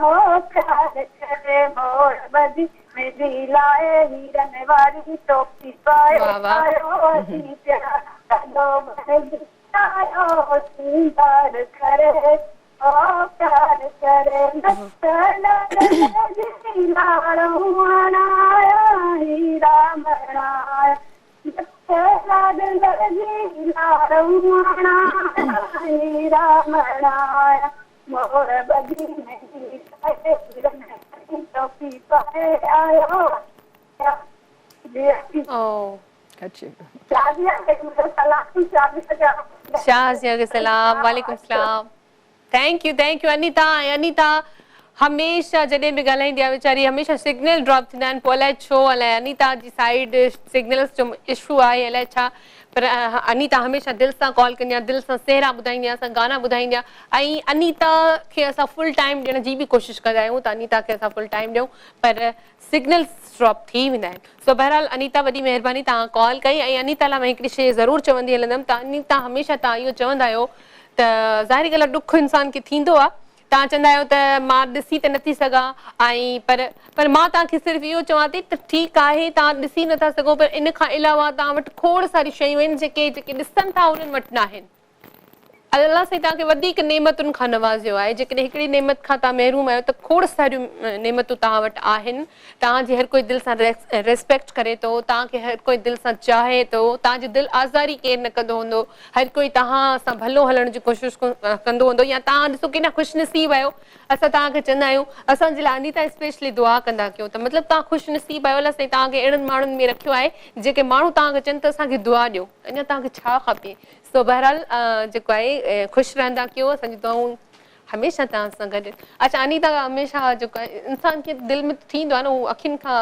هو پيار ڪري مور ٻڌي ميندي لائي هيرن واري ٽوپي پائي آيو اچي پيار لاڏو بڻجي آيو سينگار ڪري او پيار ڪري لاڙ هيرا مڻايا هيرا مڻايا مور ٻڌي ٽوپي پائي آيو. شازيا کي سلام وعليڪم السلام thank you thank you Anita ۽ Anita هميشه جڏهن به ڳالهائيندي آهي ويچاري هميشه سگنل ڊراپ ٿيندا آهن پوء الائي ڇو الائي انيتا جي سائيڊ سگنلز جو اشو آهي الائي ڇا پر انيتا هميشه دل سان ڪال ڪندي آهي دل سان سهرا ٻڌائيندي آهي اسان گانا ٻڌائيندي آهي ۽ انيتا کي اسان فل ٽائيم ڏيڻ جي به ڪوشش ڪندا آهيون ته انيتا کي اسان فل ٽائيم ڏيون پر سگنلز ڊراپ ٿي ويندا آهن سو بهرحال انيتا وڏي مهرباني توهان ڪال ڪئي ۽ انيتا لاء مان هڪڙي شي ضرور چوندي هلندم ته انيتا هميشه توهان اهو چوندا آهيو ته ظاهري ڳالهه آهي ڏک انسان کي ٿيندو آهي توهان چوندا آهيو ته مان ڏسي ته نٿي سگهان ۽ پر پر مان توهان کي صرف اهو چوان ٿي ته ٺيڪ آهي توهان ڏسي نٿا سگهو پر ان کان علاوه توهان وٽ کوڙ ساريون شيون آهن جيڪي جيڪي ڏسن ٿا انهن وٽ ناهن. الله سائين توهان کي وڌيڪ نعمتن کان نوازيو آهي، جيڪڏهن هڪڙي نعمت کان توهان محروم آهيو ته کوڙ ساريون نعمتون توهان وٽ آهن، توهان جي هر ڪوئي دل سان ريسپيڪٽ ڪري ٿو، توهان کي هر ڪوئي دل سان چاهي ٿو، توهان جي دل آزاري ڪير نه ڪندو هوندو، هر ڪوئي توهان سان ڀلو هلڻ جي ڪوشش ڪندو هوندو يا توهان ڏسو ڪيڏا خوش نصيب آهيو، اسان توهان کي چوندا آهيون اسان جي لاء انيتا اسپيشلي دعا ڪندا ڪيو ته مطلب توهان خوش نصيب آهيو الله سائين توهان کي اهڙن ماڻهن ۾ رکيو آهي جيڪي ماڻهو توهان کي چون ته اسان کي دعا ڏيو اڃا توهان کي ڇا کپي. سو بهرحال جيڪو آهي خوش رهندا ڪيو اسان جون دعائون هميشه توهان سان گڏ اڇا انيتا هميشه جيڪو آهي انسان کي دل ۾ ٿيندو آهي نه هو اکين کان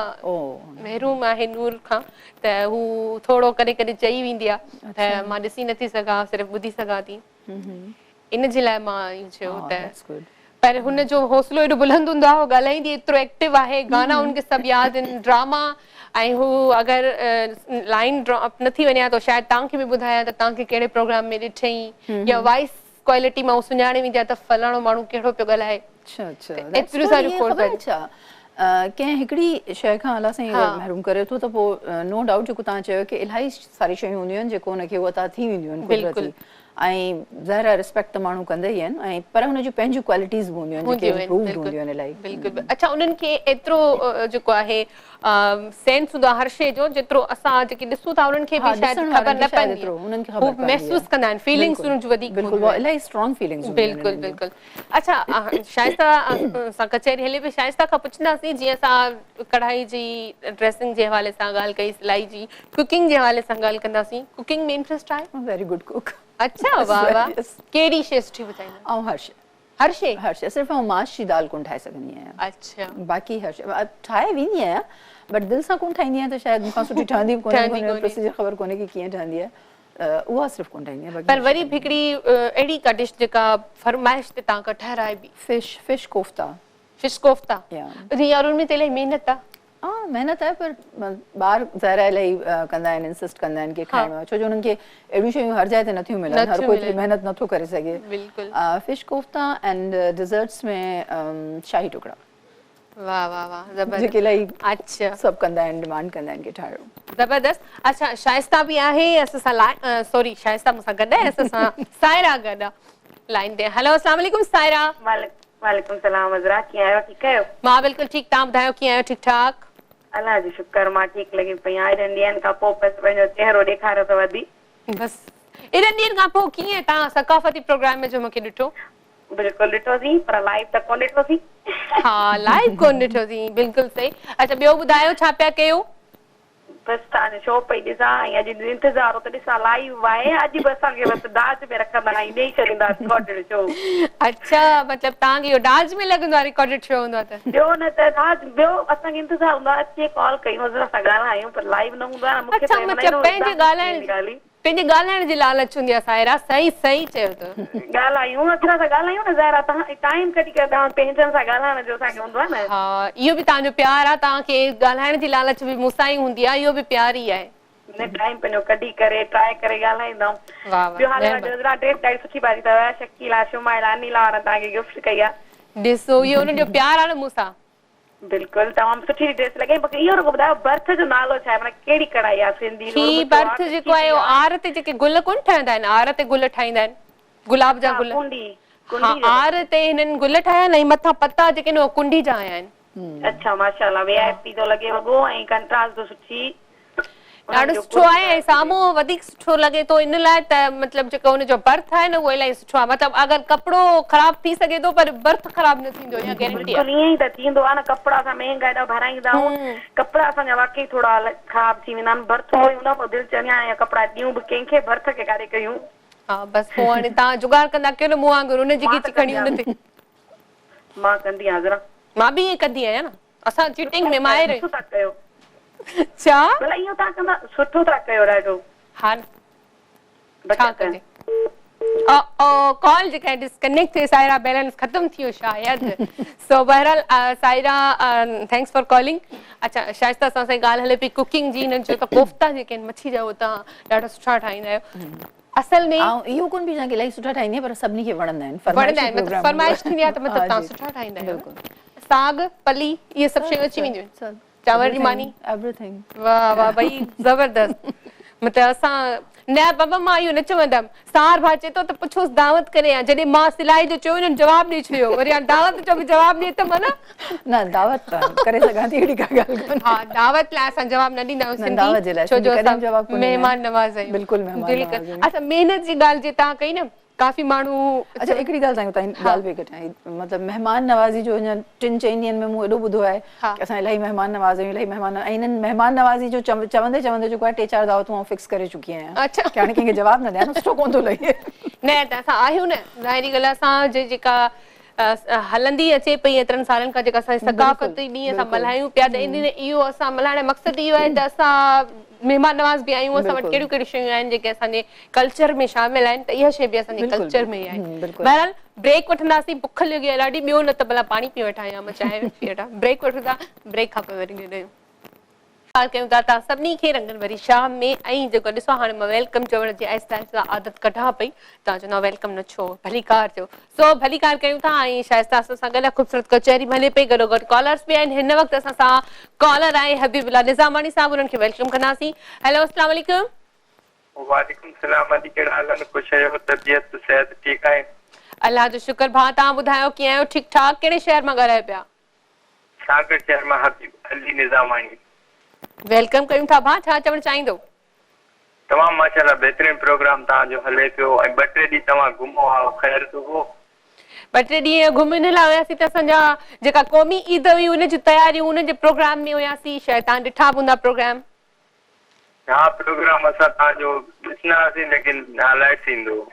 محروم آهي نور کان ته هو ٿورو ڪڏهن ڪڏهن چئي ويندي آهي ته مان ڏسي نٿي سگهان صرف ٻڌي سگهان ٿي ان جي لاء مان ائين چيو ته پر هن جو حوصلو ايڏو بلند هوندو آهي هو ڳالهائيندي ايترو ايڪٽو آهي گانا هن کي سڀ ياد آهن ڊراما ۽ هو اگر لائين ڊراپ نه ٿي وڃي ها ته شايد توهان کي به ٻڌائي ها ته توهان کي ڪهڙي پروگرام ۾ ڏٺئين يا وائس ڪوالٽي مان هو سڃاڻي ويندي آهي ته فلاڻو ماڻهو ڪهڙو پيو ڳالهائي. اڇا اڇا ايتريون ساريون کوڙ ساريون. ڇا ڪنهن هڪڙي شيء کان الله سائين اگر محروم ڪري ٿو ته پوء نو ڊائوٽ جيڪو توهان چيو ڪي الاهي ساري شيون هونديون آهن جيڪو ان کي عطا ٿي وينديون آهن قدرتي. ۽ ظاهر آهي ريسپيڪٽ ته ماڻهو ڪندا ئي آهن ۽ پر هن جون پنهنجون ڪوالٽيز به هونديون آهن جيڪي امپرووڊ هونديون آهن الاهي. بلڪل اڇا انهن کي ايترو جيڪو آهي سينس هوندو آهي هر شيء جو جيترو اسان جيڪي ڏسون ٿا انهن کي به شايد خبر نه پوندي آهي هو محسوس ڪندا آهن فيلنگس انهن جون وڌيڪ بلڪل الاهي اسٽرانگ فيلنگس هونديون آهن بلڪل بلڪل اڇا شائسته سان ڪچهري هلي پئي شائسته کان پڇنداسين جيئن اسان ڪڙهائي جي ڊريسنگ جي حوالي سان ڳالهه ڪئي سلائي جي ڪوڪنگ جي حوالي سان ڳالهه ڪنداسين ڪوڪنگ ۾ انٽريسٽ آهي؟ ويري گڊ ڪوڪ. اڇا واه واه ڪهڙي شي سٺي پچائيندا آهيو؟ آئون هر شي. هر شي؟ هر شي صرف آئون ماش جي دال ڪونه ٺاهي سگهندي آهيان. اڇا. باقي هر شي ٺاهي ويندي آهيان بٽ دل سان ڪونه ٺاهيندي آهيان ته شايد مون کان سٺي ٺهندي به ڪونهي مون کي پروسيجر خبر ڪونهي ڪي ڪيئن ٺهندي آهي اها صرف ڪونه ٺاهيندي آهيان باقي پر وري به هڪڙي اهڙي ڪا ڊش جيڪا فرمائش تي توهان کان ٺهرائبي. Fish fish kofta. Fish kofta يار ان ۾ ته الاهي محنت آ. ها محنت آهي پر ٻار ظاهر آهي الاهي ڪندا آهن انسسٽ ڪندا آهن ڪي کائڻو آهي ڇو جو انهن کي اهڙيون شيون هر جاء تي نٿيون ملن هر ڪوئي ايتري محنت نٿو ڪري سگهي بلڪل فش ڪوفتا اينڊ ڊيزرٽس ۾ شاهي ٽڪڙا واه واه واه زبردست جيڪي الاهي اڇا سڀ ڪندا آهن ڊيمانڊ ڪندا آهن ڪي ٺاهيو زبردست اڇا شائسته به آهي اسان سان سوري شائسته مون سان گڏ آهي اسان سان سائره گڏ آهي لائين تي هلو السلام عليڪم سائره. وعليڪم السلام عذرا ڪيئن آهيو ٺيڪ آهيو. مان بلڪل ٺيڪ توهان ٻڌايو ڪيئن آهيو ٺيڪ ٺاڪ. الله جو شڪر مان ٺيڪ لڳي پئي آهيان ايڏن ڏينهن کان پوء بس پنهنجو چهرو ڏيکاريو اٿو ادي. بس ايڏن ڏينهن کان پوء ڪيئن توهان ثقافتي پروگرام ۾ جو مونکي ڏٺو. بلڪل ڏٺوسين پر لائيو ته ڪونه ڏٺوسين. ها لائيو ڪونه ڏٺوسين بلڪل صحيح اڇا ٻيو ٻڌايو ڇا پيا ڪيو. بس توهان جو شو پئي ڏسان ۽ اڄ انتظار هو ته ڏسان لائيو آهي اڄ به اسان کي بس ڊاج ۾ رکندا ۽ ڏئي ڇڏيندا رڪارڊيڊ شو. اڇا مطلب توهان کي اهو ڊاج ۾ لڳندو آهي رڪارڊيڊ شو هوندو آهي ته. ٻيو نه ته ڊاج ٻيو اسان کي انتظار هوندو آهي اچي ڪال ڪيون عذرا سان ڳالهايون پر لائيو نه هوندو آهي نه مونکي اڇا ته مطلب پنهنجي ڳالهائڻ پنهنجي ڳالهائڻ جي لالچ هوندي آهي سائره صحيح صحيح چيو تو. ڳالهايون عذرا سان ڳالهايون نه ظاهر آهي توهان ٽائيم ڪڍي ڪري توهان پنهنجن سان ڳالهائڻ جو اسان کي هوندو آهي نه. ها اهو به توهان جو پيار آهي توهان کي ڳالهائڻ جي لالچ به مون سان ئي هوندي آهي اهو به پيار ئي آهي. نه ٽائيم پنهنجو ڪڍي ڪري ٽرائي ڪري ڳالهائيندا آهيون. واه واه ٻيو حال احوال مهرباني. عذرا ڊريس ڏاڍي سٺي پاتي اٿو شڪيلا شمائلا انيلا وارن توهان کي گفٽ ڪئي آهي. ڏسو اهو انهن جو پيار آهي نه مون سان. بلڪل تمام سٺي ڊريس لڳي مونکي اهو رڳو ٻڌايو ڀرت جو نالو ڇا آهي معنيٰ ڪهڙي ڪڙهائي آهي سنڌي هي ڀرت جيڪو آهي اهو آر تي جيڪي گل ڪونه ٺهندا آهن آر تي گل ٺاهيندا آهن گلاب جا گل ڪنڊي ها آر تي هنن گل ٺاهيا آهن ۽ مٿان پتا جيڪي آهن اهي ڪنڊي جا آيا آهن. اڇا ماشاءالله وي آء پي ٿو لڳي وڳو ۽ ڪنٽراسٽ به سٺي ڏاڍو سٺو آهي ۽ سامهون وڌيڪ سٺو لڳي ٿو ان لاء ته مطلب جيڪو ان جو ڀرت آهي نه اهو الاهي سٺو آهي مطلب اگر ڪپڙو خراب ٿي سگهي ٿو پر ڀرت خراب نه ٿيندو اها گيرنٽي آهي. بلڪل ائين ئي ته ٿيندو آهي نه ڪپڙا اسان مهنگا ايڏا ڀرائيندا آهيون ڪپڙا اسان جا واقعي ٿورا خراب ٿي ويندا آهن ڀرت اهو ئي هوندو آهي پوء دل چوندي آهي هاڻي ڪپڙا ڏيون به ڪنهن کي ڀرت کي ڪاڏي ڪيون. ها بس پوء هاڻي توهان جگاڙ ڪندا ڪيو نه مون وانگر ان جي ڳچي کڻي ان تي. مان ڪندي آهيان ذرا. مان به ائين ڪندي آهيان نه. اسان چيٽنگ ۾ ماهر آهيون. سٺو ٿا ڪيو. ڇا؟ ڀلا اهو توهان ڪندا سٺو ٿا ڪيو ڏاڍو. ها نه ڇا ڪجي. او او ڪال جيڪا ڊسڪنيڪٽ ٿي سائرا بيلنس ختم ٿي ويو شايد سو بهرحال سائرا thanks for calling اڇا شائسته سان اسان جي ڳالهه هلي پئي ڪوڪنگ جي هنن چيو ته ڪوفتا جيڪي آهن مڇي جا اهي توهان ڏاڍا سٺا ٺاهيندا آهيو اصل ۾. آئون اهو ڪونه پئي چوان ڪي الاهي سٺا ٺاهيندي آهيان پر سڀني کي وڻندا آهن وڻندا آهن مطلب فرمائش ٿيندي آهي ته مطلب توهان سٺا ٺاهيندا آهيو ساڳ پلي اهي سڀ شيون اچي وينديون آهن چانور جي ماني ايوريٿنگ واه واه ڀئي زبردست مطلب اسان نه بابا مان اهو نه چوندم سار ڀاء چئي ٿو ته پڇوس دعوت ڪڏهن آ جڏهن مان سلائي جو چيو انهن جواب ڏئي ڇڏيو وري هاڻي دعوت جو به جواب ڏئي ته معنيٰ نه دعوت ته ڪري سگهان ٿي اهڙي ڪا ڳالهه ڪونهي. ها دعوت لاء اسان جواب نه ڏيندا آهيون سنڌي ڇو جو اسان مهمان نواز آهيون بلڪل مهمان نواز آهيون. اڇا محنت جي ڳالهه جي توهان ڪئي نه ڪافي ماڻهو اڇا هڪڙي ڳالهه توهان کي ڳالهه پئي ڪٽيان مطلب مهمان نوازي جو هن ٽن چئن ڏينهن ۾ مون ايڏو ٻڌو آهي ڪي اسان الاهي مهمان نواز آهيون الاهي مهمان ۽ انهن مهمان نوازي جو چوندي چوندي جيڪو آهي ٽي چار دعوتون آئون فڪس ڪري چڪي آهيان ڪي هاڻي ڪنهن کي جواب نه ڏيان سٺو ڪونه ٿو لڳي. نه ته اسان آهيون نه ظاهري ڳالهه آهي اسان جي جيڪا هلندي اچي پئي ايترن سالن کان جيڪا اسان جي ثقافتي ڏينهن اسان ملهايون پيا ته ان اهو اسان ملهائڻ جو مقصد اهو آهي ته اسان مهمان نواز به آهيون اسان وٽ ڪهڙيون ڪهڙيون شيون آهن جيڪي اسان جي ڪلچر ۾ شامل آهن ته اها شيء به اسان جي ڪلچر ۾ ئي آهي بهرحال بريڪ وٺنداسين بک لڳي آهي ڏاڍي ٻيو نه ته ڀلا پاڻي پي وٺان يا مان چانهه پي وٺان بريڪ وٺون ٿا بريڪ کان پوء وري گڏ آهيون. ڪال ڪيون ٿا توهان سڀني کي رنگن ڀري شام ۾ ۽ جيڪو ڏسو هاڻي مان welcome چوڻ جي آهستي آهستي عادت ڪڍان پئي توهان چوندا welcome نه ڇو ڀليڪار چئو سو ڀليڪار ڪيون ٿا ۽ شائسته اسان سان گڏ خوبصورت ڪچهري به هلي پئي گڏو گڏ ڪالرس به آهن هن وقت اسان سان ڪالر آهي حبيب الله نظاماڻي صاحب انهن کي welcome ڪنداسين هيلو السلام عليڪم. وعليڪم السلام ادي ڪهڙا حال آهن خوش آهيو طبيعت صحت ٺيڪ آهي. الله جو شڪر ڀاء توهان ٻڌايو ڪيئن آهيو ٺيڪ ٺاڪ ڪهڙي شهر مان ڳالهايو پيا. سانگهڙ شهر مان حبيب علي نظاماڻي. Welcome ڪيون ٿا ڀاء ڇا چوڻ چاهيندو. تمام ماشاءالله بهترين پروگرام توهان جو هلي پيو ۽ ٻه ٽي ڏينهن توهان گم هئا خير ته هو. ٻه ٽي ڏينهن گم ان لاء هياسين ته اسان جا جيڪا قومي عيد هئي ان جون تياريون ان جي پروگرام ۾ هياسين شايد توهان ڏٺا به هوندا پروگرام. ها پروگرام اسان توهان جو ڏسندا هئاسين ليڪن هائلائيٽس ايندو هو.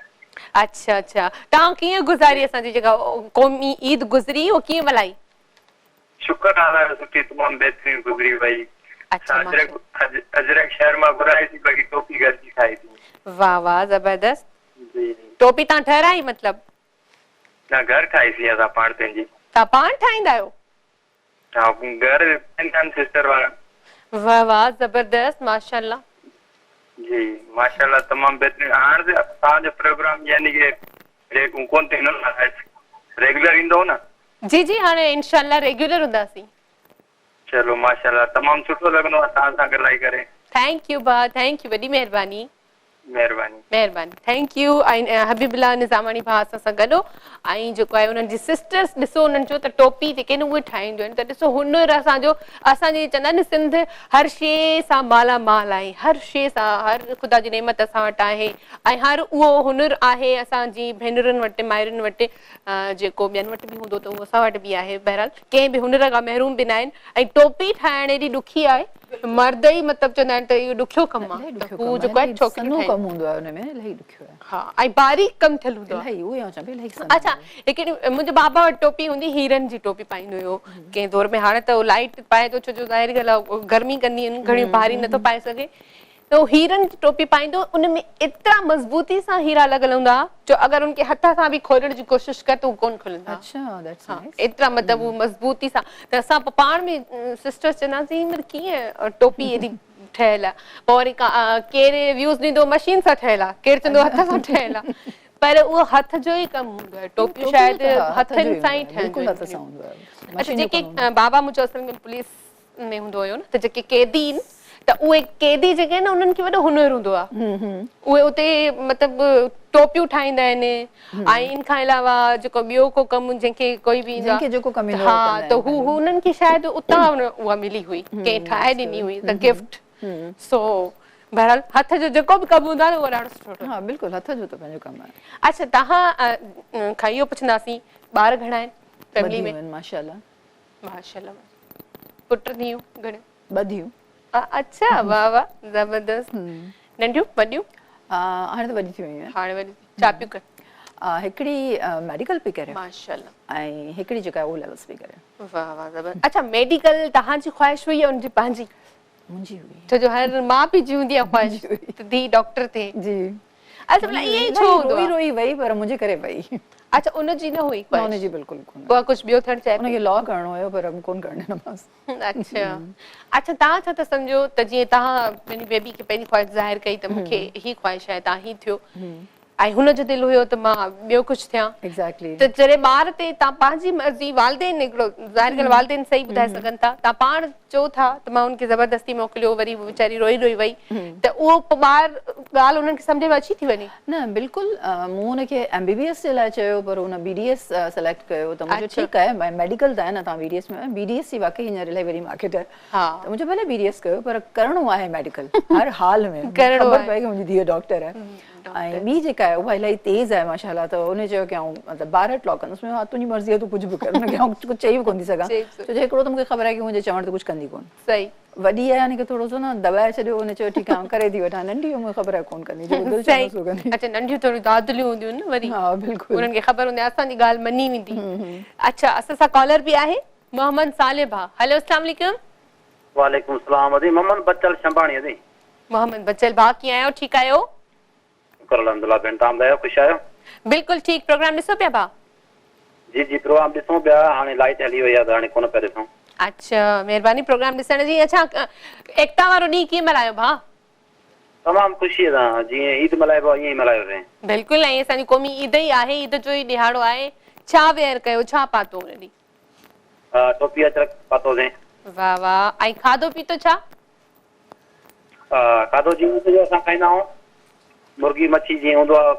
اڇا اڇا توهان ڪيئن گذاري اسان جي جيڪا قومي عيد گذري اهو ڪيئن ملهائي. شڪر الله جو سٺي تمام بهترين گذري وئي. اڇا اسان اجرڪ اجرڪ شهر مان گهرائي سين باقي ٽوپي گهر جي ٺاهي سين. واه واه زبردست جي. ٽوپي توهان ٺهرائي مطلب. نه گهر ٺاهي سين اسان پاڻ پنهنجي. توهان پاڻ ٺاهيندا آهيو. ها گهر ٺاهيندا آهن سسٽر وارا. واه واه زبردست ماشاءالله. جي ماشاءالله تمام بهترين هاڻ ته توهان جو پروگرام يعني ڪي ڪون ٿيندو نه ريگيولر ايندو نه. جي جي هاڻي انشاءالله ريگيولر هونداسين. چلو ماشاءالله تمام سٺو لڳندو آهي توهان سان ڳالهائي ڪري. Thank you ڀاء thank you وڏي مهرباني. مهرباني. مهرباني thank you ۽ حبيب الله نظاماڻي ڀاء اسان سان گڏ هو ۽ جيڪو آهي انهن جي سسٽرس ڏسو انهن جو ته ٽوپي جيڪي آهن اهي ٺاهينديون آهن ته ڏسو هنر اسان جو اسان جي چوندا آهن نه سنڌ هر شي سان مالا مال آهي هر شي سان هر خدا جي نعمت اسان وٽ آهي ۽ هر اهو هنر آهي اسان جي ڀينرن وٽ مائرن وٽ جيڪو ٻين وٽ به هوندو ته اهو اسان وٽ به آهي بهرحال ڪنهن به هنر کان محروم به ناهن ۽ ٽوپي ٺاهڻ ايڏي ڏکي آهي مرد ئي مطلب چوندا آهن ته اهو ڏکيو ڪم آهي ته هو جيڪو آهي ڇوڪريون سنهو ڪم هوندو آهي ان ۾ الاهي ڏکيو آهي. ها ۽ باريڪ ڪم ٿيل هوندو آهي. الاهي اهو ئي آئون چوان پئي الاهي سنهو. اڇا هڪ ڏينهن منهنجي بابا وٽ ٽوپي هوندي هيرن جي ٽوپي پائيندو هيو ڪنهن دور ۾ هاڻي ته هو لائيٽ پائي ٿو ڇو جو ظاهري ڳالهه آهي گرمي ڪندي آهن گهڻيون ڀاري نٿو پائي سگهي ته هو هيرن جي ٽوپي پائيندو هو ان ۾ ايترا مضبوطي سان هيرا لڳل هوندا ها جو اگر ان کي هٿ سان به کولڻ جي ڪوشش ڪر ته هو ڪونه کلندا اڇا that's ها نائيس ايترا مطلب هو مضبوطي سان ته اسان پوء پاڻ ۾ سسٽرس چوندا هئاسين هي ڪيئن ٽوپي ايڏي ٺهيل آهي پوء وري ڪير ويوز ڏيندو مشين سان ٺهيل آهي ڪير چوندو هٿ سان ٺهيل آهي پر اهو هٿ جو ئي ڪم هوندو آهي ٽوپيون شايد هٿن سان ئي بلڪل ٺهنديون هٿ سان هوندو آهي اڇا جيڪي بابا منهنجو اصل ۾ پوليس ۾ هوندو هيو نه ته جيڪي قيدي آهن ته اهي قيدي جيڪي آهن نه انهن کي وڏو هنر هوندو آهي اهي اتي مطلب ٽوپيون ٺاهيندا آهن ۽ ان کان علاوه جيڪو ٻيو ڪو ڪم جنهن کي ڪوئي به ايندو جنهن کي جيڪو ڪم ايندو ها ته هو هنن کي شايد اتان اها ملي هئي ڪنهن ٺاهي ڏني هئي ته گفٽ سو بهرحال هٿ جو جيڪو به ڪم هوندو آهي نه اهو ڏاڍو سٺو ها بلڪل هٿ جو ته پنهنجو ڪم آهي. اڇا توهان کان اهو پڇنداسين ٻار گهڻا آهن فيملي ۾؟ ماشاءالله. ماشاءالله پٽ ڌيئون گهڻيون؟ ٻه ڌيئون. اڇا واه واه زبردست ننڍيون وڏيون؟ هاڻي ته وڏيون ٿي ويون آهن. هاڻي وڏيون ٿي ڇا پيون ڪن؟ هڪڙي ميڊيڪل پئي ڪري. ماشاءالله. ۽ هڪڙي جيڪا او ليولز پئي ڪري. واه واه زبردست اڇا ميڊيڪل توهان جي خواهش هئي يا ان جي پنهنجي؟ منهنجي هئي. ڇو جو هر ماء پيء جي هوندي آهي خواهش ته ڌيء ڊاڪٽر ٿئي. جي. اصل ۾ ائين ئي ڇو هوندو آهي؟ روئي روئي وئي پر منهنجي ڪري وئي. اڇا ان جي نه هئي خواهش؟ نه ان جي بلڪل ڪونه. اها ڪجهه ٻيو ٿيڻ چاهي پئي. ان کي لا ڪرڻو هيو پر مون ڪونه ڪرڻ ڏنومانس. اڇا اڇا توهان ڇا ٿا سمجهو ته جيئن توهان پنهنجي بيبي کي پنهنجي خواهش ظاهر ڪئي ته مون کي هي خواهش آهي توهان هي ٿيو ۽ هن جو دل هيو ته مان ٻيو ڪجهه ٿيان Exactly. ته جڏهن ٻار تي توهان پنهنجي مرضي والدين هڪڙو ظاهر ڳالهه والدين صحيح ٻڌائي سگهن ٿا توهان پاڻ چئو ٿا ته مان هن کي زبردستي موڪليو وري هوء ويچاري روئي روئي وئي ته اهو پوء ٻار ڳالهه انهن کي سمجهه ۾ اچي ٿي وڃي. نه بلڪل مون هن کي ايم بي بي ايس جي لاء چيو پر هن بي ڊي ايس سليڪٽ ڪيو ته مون چيو ٺيڪ آهي ميڊيڪل ته آهي نه توهان B D S ۾ B D S جي واقعي هينئر الاهي وڏي مارڪيٽ آهي ته مون چيو ڀلي بي ڊي ايس ڪيو پر ڪرڻو آهي ميڊيڪل هر حال ۾ خبر پئي ڪه منهنجي ڌيء ڊاڪٽر آهي ۽ ٻي جيڪا آهي اها الاهي تيز آهي ماشاء الله ته ان چيو ڪه آئون مطلب بار ايٽ لا ڪندس مون چيو ها تنهنجي مرضي آهي تون ڪجهه به ڪر ان کي آئون ڪجهه چئي به ڪونه ٿي سگهان ڇو جو هڪڙو ته مون کي خبر آهي ڪه منهنجي چوڻ تي ڪجهه ڪندي ڪونه. صحيح. وڏي آهي ان کي ٿورو سو نه دٻائي ڇڏيو ان چيو ٺيڪ آهي آئون ڪري ٿي وٺان ننڍي مون کي خبر آهي ڪونه ڪندي جيڪو دل چوندس سو ڪندي. اڇا ننڍيون ٿوريون دادليون هونديون آهن نه وري ها بلڪل انهن کي خبر هوندي آهي اسان جي ڳالهه مڃي ويندي. اڇا اسان سان ڪالر به آهي محمد صالح ڀاء هيلو اسلام عليڪم. وعليڪم السلام ادي محمد بچل شنباڻي ادي. محمد بچل ڀاء ڪيئن آهيو ٺيڪ آهيو؟ شڪر الحمدلله ڀيڻ توهان ٻڌايو خوش آهيو. بلڪل ٺيڪ پروگرام ڏسو پيا ڀاء. جي جي پروگرام ڏسون پيا هاڻي لائيٽ هلي وئي آهي ته هاڻي ڪونه پيا ڏسون. اڇا مهرباني پروگرام ڏسڻ جي اڇا ايڪتا وارو ڏينهن ڪيئن ملهايو ڀاء. تمام خوشيء سان جيئن عيد ملهائبو آهي ائين ئي ملهايوسين. بلڪل ۽ اسان جي قومي عيد ئي آهي عيد جو ئي ڏهاڙو آهي ڇا ويئر ڪيو ڇا پاتو ان ڏينهن. ٽوپي اجرڪ پاتوسين. واه واه ۽ کاڌو پيتو ڇا؟ کاڌو جيئن عيد جو اسان کائيندا آهيون. مرغي مڇي جيئن هوندو آ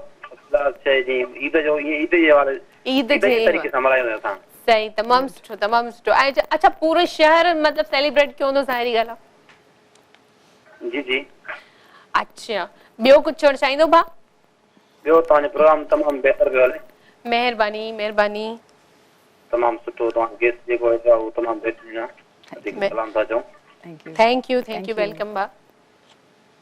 خاص شيء جيئن عيد جو ائين عيد جي حوالي عيد جي طريقي سان ملهايون اسان. صحيح تمام سٺو تمام سٺو ۽ اڇا پورو شهر مطلب سيليبريٽ ڪيو هوندو ظاهري ڳالهه آ. جي جي. اڇا ٻيو ڪجهه چوڻ چاهيندو ڀاء؟ ٻيو توهان جو پروگرام تمام بهتر پيو هلي. مهرباني مهرباني. تمام سٺو توهان جو گيسٽ جيڪو آهي اهو تمام بهترين آ وڌيڪ سلام ٿا چئون. Thank you thank you welcome ڀاء.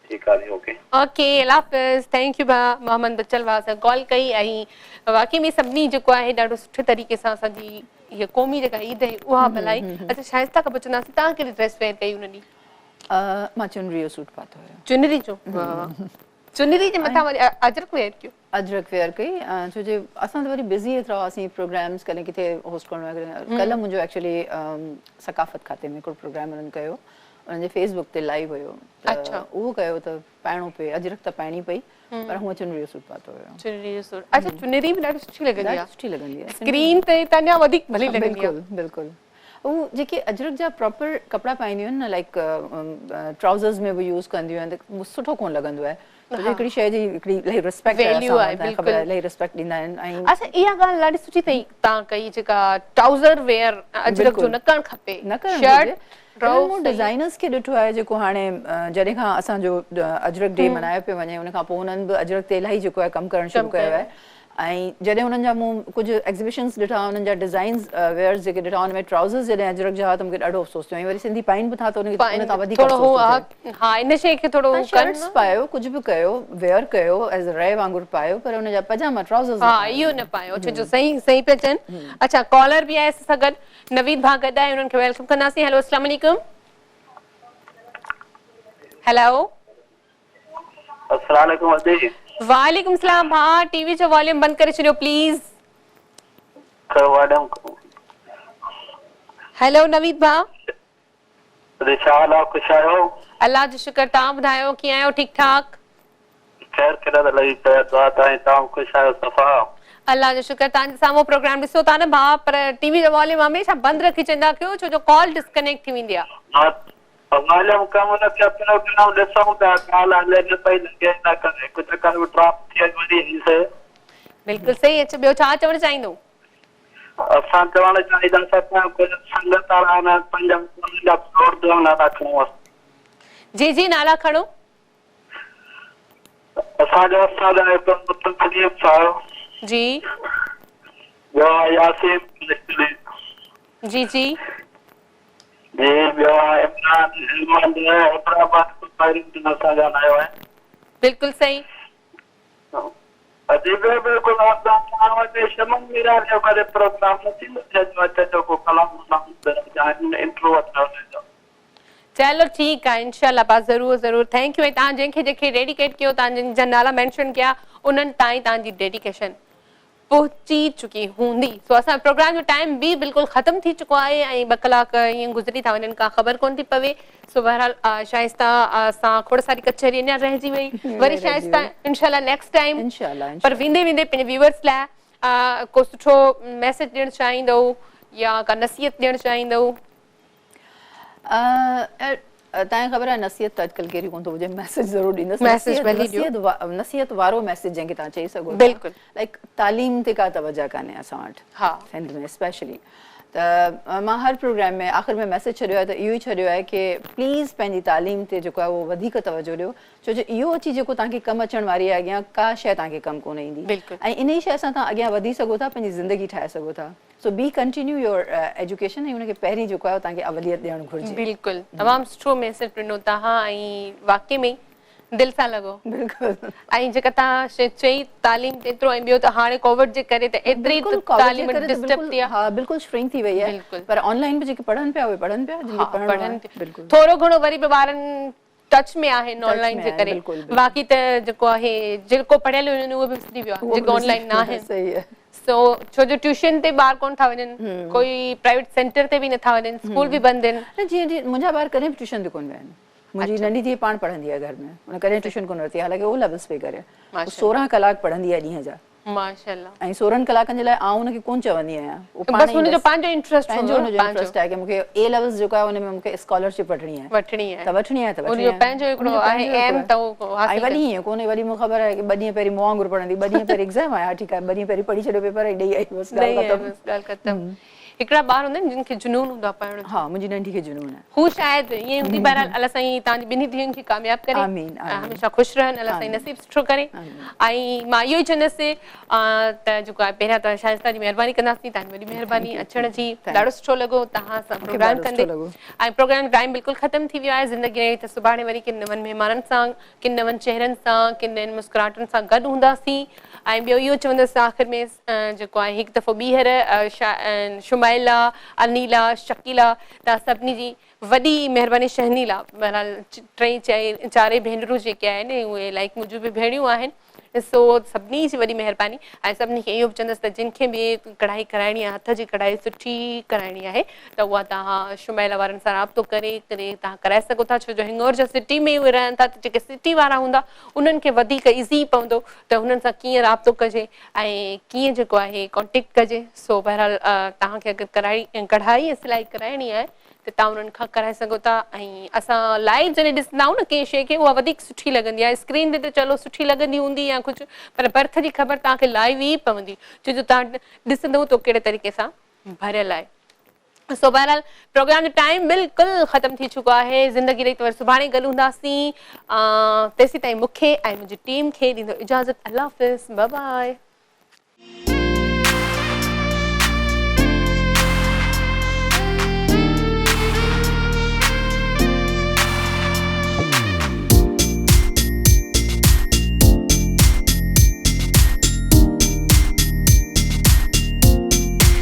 ٺيڪ آ جي اوڪي. اوڪي الله حافظ thank you ڀاء محمد بچل ڀاء سان ڪال ڪئي ۽ واقعي ۾ سڀني جيڪو آهي ڏاڍو سٺي طريقي سان اسان جي هي قومي جيڪا عيد آهي اها ملهائي اڇا شائسته کان پڇنداسين توهان ڪهڙي ڊريس ويئر ڪئي ان ڏينهن؟ مان چنري جو سوٽ پاتو هيو. چنري جو واهه چنري جي مٿان وري اجرڪ ويئر ڪيو؟ اجرڪ ويئر ڪئي ڇو جو اسان ته وري بزي ايترا هئاسين پروگرامز ڪڏهن ڪٿي هوسٽ ڪرڻو آهي ڪڏهن ڪلهه منهنجو ايڪچولي ثقافت کاتي ۾ هڪڙو پروگرام انهن ڪيو انهن جي فيس بڪ تي لائيو هيو ته اهو ڪيو ته پائڻو پئي اجرڪ ته پائڻي پئي پر هونء چنري جو سوٽ پاتو هيو. چنري جو سوٽ اڇا چنري به ڏاڍي سٺي لڳندي آهي. ڏاڍي سٺي لڳندي آهي. اسڪرين تي ته اڃا وڌيڪ ڀلي لڳندي آهي. بلڪل بلڪل هو جيڪي اجرڪ جا پراپر ڪپڙا پائينديون آهن نه لائيڪ ٽرائوزرز ۾ به يوز ڪنديون آهن ته سٺو ڪونه لڳندو آهي ڇو جو هڪڙي شيء جي هڪڙي الاهي ريسپيڪٽ آهي اسان وٽ خبر آهي الاهي ريسپيڪٽ ڏيندا آهن ۽ اڇا اها ڳالهه ڏاڍي سٺي اٿئي توهان ڪئي جيڪا ٽرائوزر ويئر اجرڪ جو نه ڪرڻ کپي نه ڪرڻ گهرجي شرٽ مون ڊزائنرز کي ڏٺو آهي جيڪو هاڻي جڏهن کان اسان جو اجرڪ ڊي ملهايو پيو وڃي ان کان پوء انهن به اجرڪ تي الاهي جيڪو آهي ڪم ڪرڻ شروع ڪيو آهي ۽ جڏهن انهن جا مون ڪجهه ايگزيبيشنز ڏٺا انهن جا ڊزائنز ويئرز جيڪي ڏٺا ان ۾ ٽرائوزرز جڏهن اجرڪ جا هئا ته مون کي ڏاڍو افسوس ٿيو ۽ وري سنڌي پائين به ٿا ته ان کي ان تان وڌيڪ افسوس ٿو ٿئي. ها ان شيء کي ٿورو ڪن. شرٽس پايو ڪجهه به ڪيو ويئر ڪيو ايز ري وانگر پايو پر ان جا پاجاما ٽرائوزرز نه ها اهو نه پايو ڇو جو صحيح صحيح پيا چون. اڇا ڪالر به آهي اسان سان گڏ نويد ڀاء گڏ آهي انهن کي welcome ڪنداسين هيلو اسلام عليڪم هيلو. السلام عليڪم ادي. وعليڪم السلام ڀاء ٽي وي جو واليوم بند ڪري ڇڏيو پليز. ڪيو واليوم. هيلو نويد ڀاء. ادي ڇا حال آ خوش آهيو. الله جو شڪر توهان ٻڌايو ڪيئن آهيو ٺيڪ ٺاڪ. خير خيريت لڳي پئي آ دعا تائين توهان خوش آهيو صفا. الله جو شڪر توهان جي سامهون پروگرام ڏسو ٿا نه ڀاء پر ٽي وي جو واليوم هميشه بند رکي ڇڏيندا ڪيو ڇو جو ڪال ڊسڪنيڪٽ ٿي ويندي آ. واليوم ڪم نه ٿيو پروگرام ڏسون پيا ڪال هلي نه پئي لڳي نه ڪري هڪ چڪر به ڊراپ ٿي وئي وري آئي سي. بلڪل صحيح اڇا ٻيو ڇا چوڻ چاهيندو. اسان چوڻ چاهينداسين ته ڪجهه سنگت وارا آهن پنهنجا انهن جا اردو نالا کڻو. جي جي نالا کڻو. اسان جو استاد آهي تسليم صاحب. جي. ٻيو آهي ياسين جي جي. جي ٻيو آهي عمران احمد حيدرآباد کان اسان ڳالهايو آهي. بلڪل صحيح. ادي ٻيو بلڪل توهان وٽ شمن ميراڻي جو ڪڏهن پروگرام نه ٿيندو ڇا جو اچي جو ڪو ڪلام ولام ٻڌائي يا انٽرو وٺڻ هن جو. چلو ٺيڪ آهي انشاء الله با ضرور ضرور thank you ۽ توهان جنهن کي جنهن کي ڊيڊيڪيٽ ڪيو توهان جن جا نالا مينشن ڪيا انهن تائين توهان جي ڊيڊيڪيشن پهچي چڪي هوندي سو اسان پروگرام جو ٽائيم به بلڪل ختم ٿي چڪو آهي ۽ ٻه ڪلاڪ ائين گذري ٿا وڃن ڪا خبر ڪونه ٿي پوي سو بهرحال شائسته سان کوڙ ساري ڪچهري اڃا رهجي وئي وري شائسته انشاء الله نيڪسٽ ٽائيم پر ويندي ويندي پنهنجي ويورز لاء ڪو سٺو ميسيج ڏيڻ چاهيندؤ يا ڪا نصيحت ڏيڻ چاهيندؤ. توهان کي خبر آهي نصيحت ته اڄڪلهه ڪير ئي ڪونه ٿو ٻڌي ميسيج ضرور ڏيندس نصيحت وارو ميسيج جنهن کي توهان چئي سگهو ٿا بلڪل لائڪ تعليم تي ڪا توجه ڪانهي اسان وٽ سنڌ ۾ اسپيشلي ته مان هر پروگرام ۾ آخر ۾ ميسيج ڇڏيو آهي ته اهو ئي ڇڏيو آهي ڪي پليز پنهنجي تعليم تي جيڪو آهي اهو وڌيڪ توجه ڏيو ڇو جو اهو اچي جيڪو توهان کي ڪم اچڻ واري آهي اڳيان ڪا شيء توهان کي ڪم ڪونه ايندي ۽ انهي شيء سان توهان اڳيان وڌي سگهو ٿا پنهنجي زندگي ٺاهي سگهو ٿا. سو بي ڪنٽينيو your education ۽ ان کي پهرين جيڪو آهي توهان کي اوليت ڏيڻ گهرجي. بلڪل تمام سٺو ميسيج ڏنو توهان ۽ واقعي ۾ دل سان لڳو. بلڪل. ۽ جيڪا توهان شي چئي تعليم تي ايترو ۽ ٻيو ته هاڻي ڪووڊ جي ڪري ته ايتري تعليم ڊسٽرب ٿي آهي. ها بلڪل شرنڪ ٿي وئي آهي پر آن لائين به جيڪي پڙهن پيا اهي پڙهن پيا جن کي پڙهڻو آهي بلڪل ٿورو گهڻو وري به ٻارن ٽچ ۾ آهن آن لائين جي ڪري باقي ته جيڪو آهي جيڪو پڙهيل هجن اهو به وسري ويو آهي جيڪو آن لائين نه آهن سو ڇو جو ٽيوشن تي ٻار ڪونه ٿا وڃن ڪوئي پرائيويٽ سينٽر تي به نٿا وڃن اسڪول به بند آهن. نه جيئن جيئن منهنجا ٻار ڪڏهن به ٽيوشن تي ڪونه ويا آهن منهنجي ننڍي ڌيء پاڻ پڙهندي آهي گهر ۾ هن ڪڏهن ٽيوشن ڪونه ورتي آهي حالانڪه او ليولز پئي ڪري 16 ڪلاڪ پڙهندي آهي ڏينهن جا. ماشاءالله. ۽ 16 ڪلاڪن جي لاء آئون ان کي ڪونه چوندي آهيان. اهو پاڻ بس هن جو پنهنجو انٽرسٽ هوندو پنهنجو هن جو انٽرسٽ آهي ڪه مون کي اي ليولز جيڪو آهي ان ۾ مون کي اسڪالرشپ وٺڻي آهي. وٺڻي آهي. ته وٺڻي آهي ته وٺڻي آهي. هن جو پنهنجو هڪڙو آهي ايم ته اهو حاصل ۽ وري ائين ڪونهي وري مون کي خبر آهي ڪه ٻه ڏينهن پهرين مون وانگر پڙهندي ٻه ڏينهن پهرين ايگزام آهي ها ٺيڪ آهي ٻه ڏينهن پهرين پڙهي ڇڏيو پيپر ۽ ڏئي آئي بس ڳالهه ختم. ڳالهه ختم. هڪڙا ٻار هوندا آهن جن کي جنون هوندو آهي پڙهڻ جو. ها منهنجي ننڍي کي جنون آهي. هو شايد ائين ئي هوندي بهرحال الله سائين توهان جي ٻنهي ڌيئن کي ڪامياب ڪري آمين ۽ هميشه خوش رهن الله سائين نصيب سٺو ڪري ۽ مان اهو ئي چوندس ته جيڪو آهي پهريان ته شائسته جي مهرباني ڪنداسين توهان جي وڏي مهرباني اچڻ جي ڏاڍو سٺو لڳو توهان سان پروگرام ڪندي ۽ پروگرام جو ٽائيم بلڪل ختم ٿي ويو آهي زندگي رهي ته سڀاڻي وري ڪن نون مهمانن سان ڪن نون چهرن سان ڪن نين مسڪراهٽن سان گڏ هونداسين ۽ ٻيو اهو چوندس آخر ۾ جيڪو آهي هڪ دفعو ٻيهر شمائله، انيلا، شڪيلا توهان سڀني جي وڏي مهرباني شهنيلا بهرحال ٽئي چارئي ڀينرون جيڪي آهن اهي لائيڪ منهنجون به ڀيڻيون آهن سو سڀني جي وڏي مهرباني ۽ سڀني کي اهو به چوندس ته جن کي به ڪڙهائي ڪرائڻي آهي هٿ جي ڪڙهائي سٺي ڪرائڻي آهي ته اها توهان شمائله وارن سان رابطو ڪري ڪري توهان ڪرائي سگهو ٿا ڇو جو هنڱورجا سٽي ۾ اهي رهن ٿا ته جيڪي سٽي وارا هوندا انهن کي وڌيڪ ايزي پوندو ته هنن سان ڪيئن رابطو ڪجي ۽ ڪيئن جيڪو آهي ڪانٽيڪٽ ڪجي سو بهرحال توهان کي اگر ڪرائي ڪڙهائي ۽ سلائي ڪرائڻي آهي ته توهان انهن کان ڪرائي سگهو ٿا ۽ اسان لائيو جڏهن ڏسندا آهيون نه ڪنهن شيء کي اها وڌيڪ سٺي لڳندي آهي اسڪرين تي ته چلو سٺي لڳندي هوندي يا ڪجهه پر ڀرت جي خبر توهان کي لائيو ئي پوندي ڇو جو توهان ڏسندو ته ڪهڙي طريقي سان ڀريل آهي سو بهرحال پروگرام جو ٽائيم بلڪل ختم ٿي چڪو آهي زندگي رهي ته وري سڀاڻي گڏ هونداسين تيسين تائين مون کي ۽ منهنجي ٽيم کي ڏيندو اجازت الله حافظ باء باء.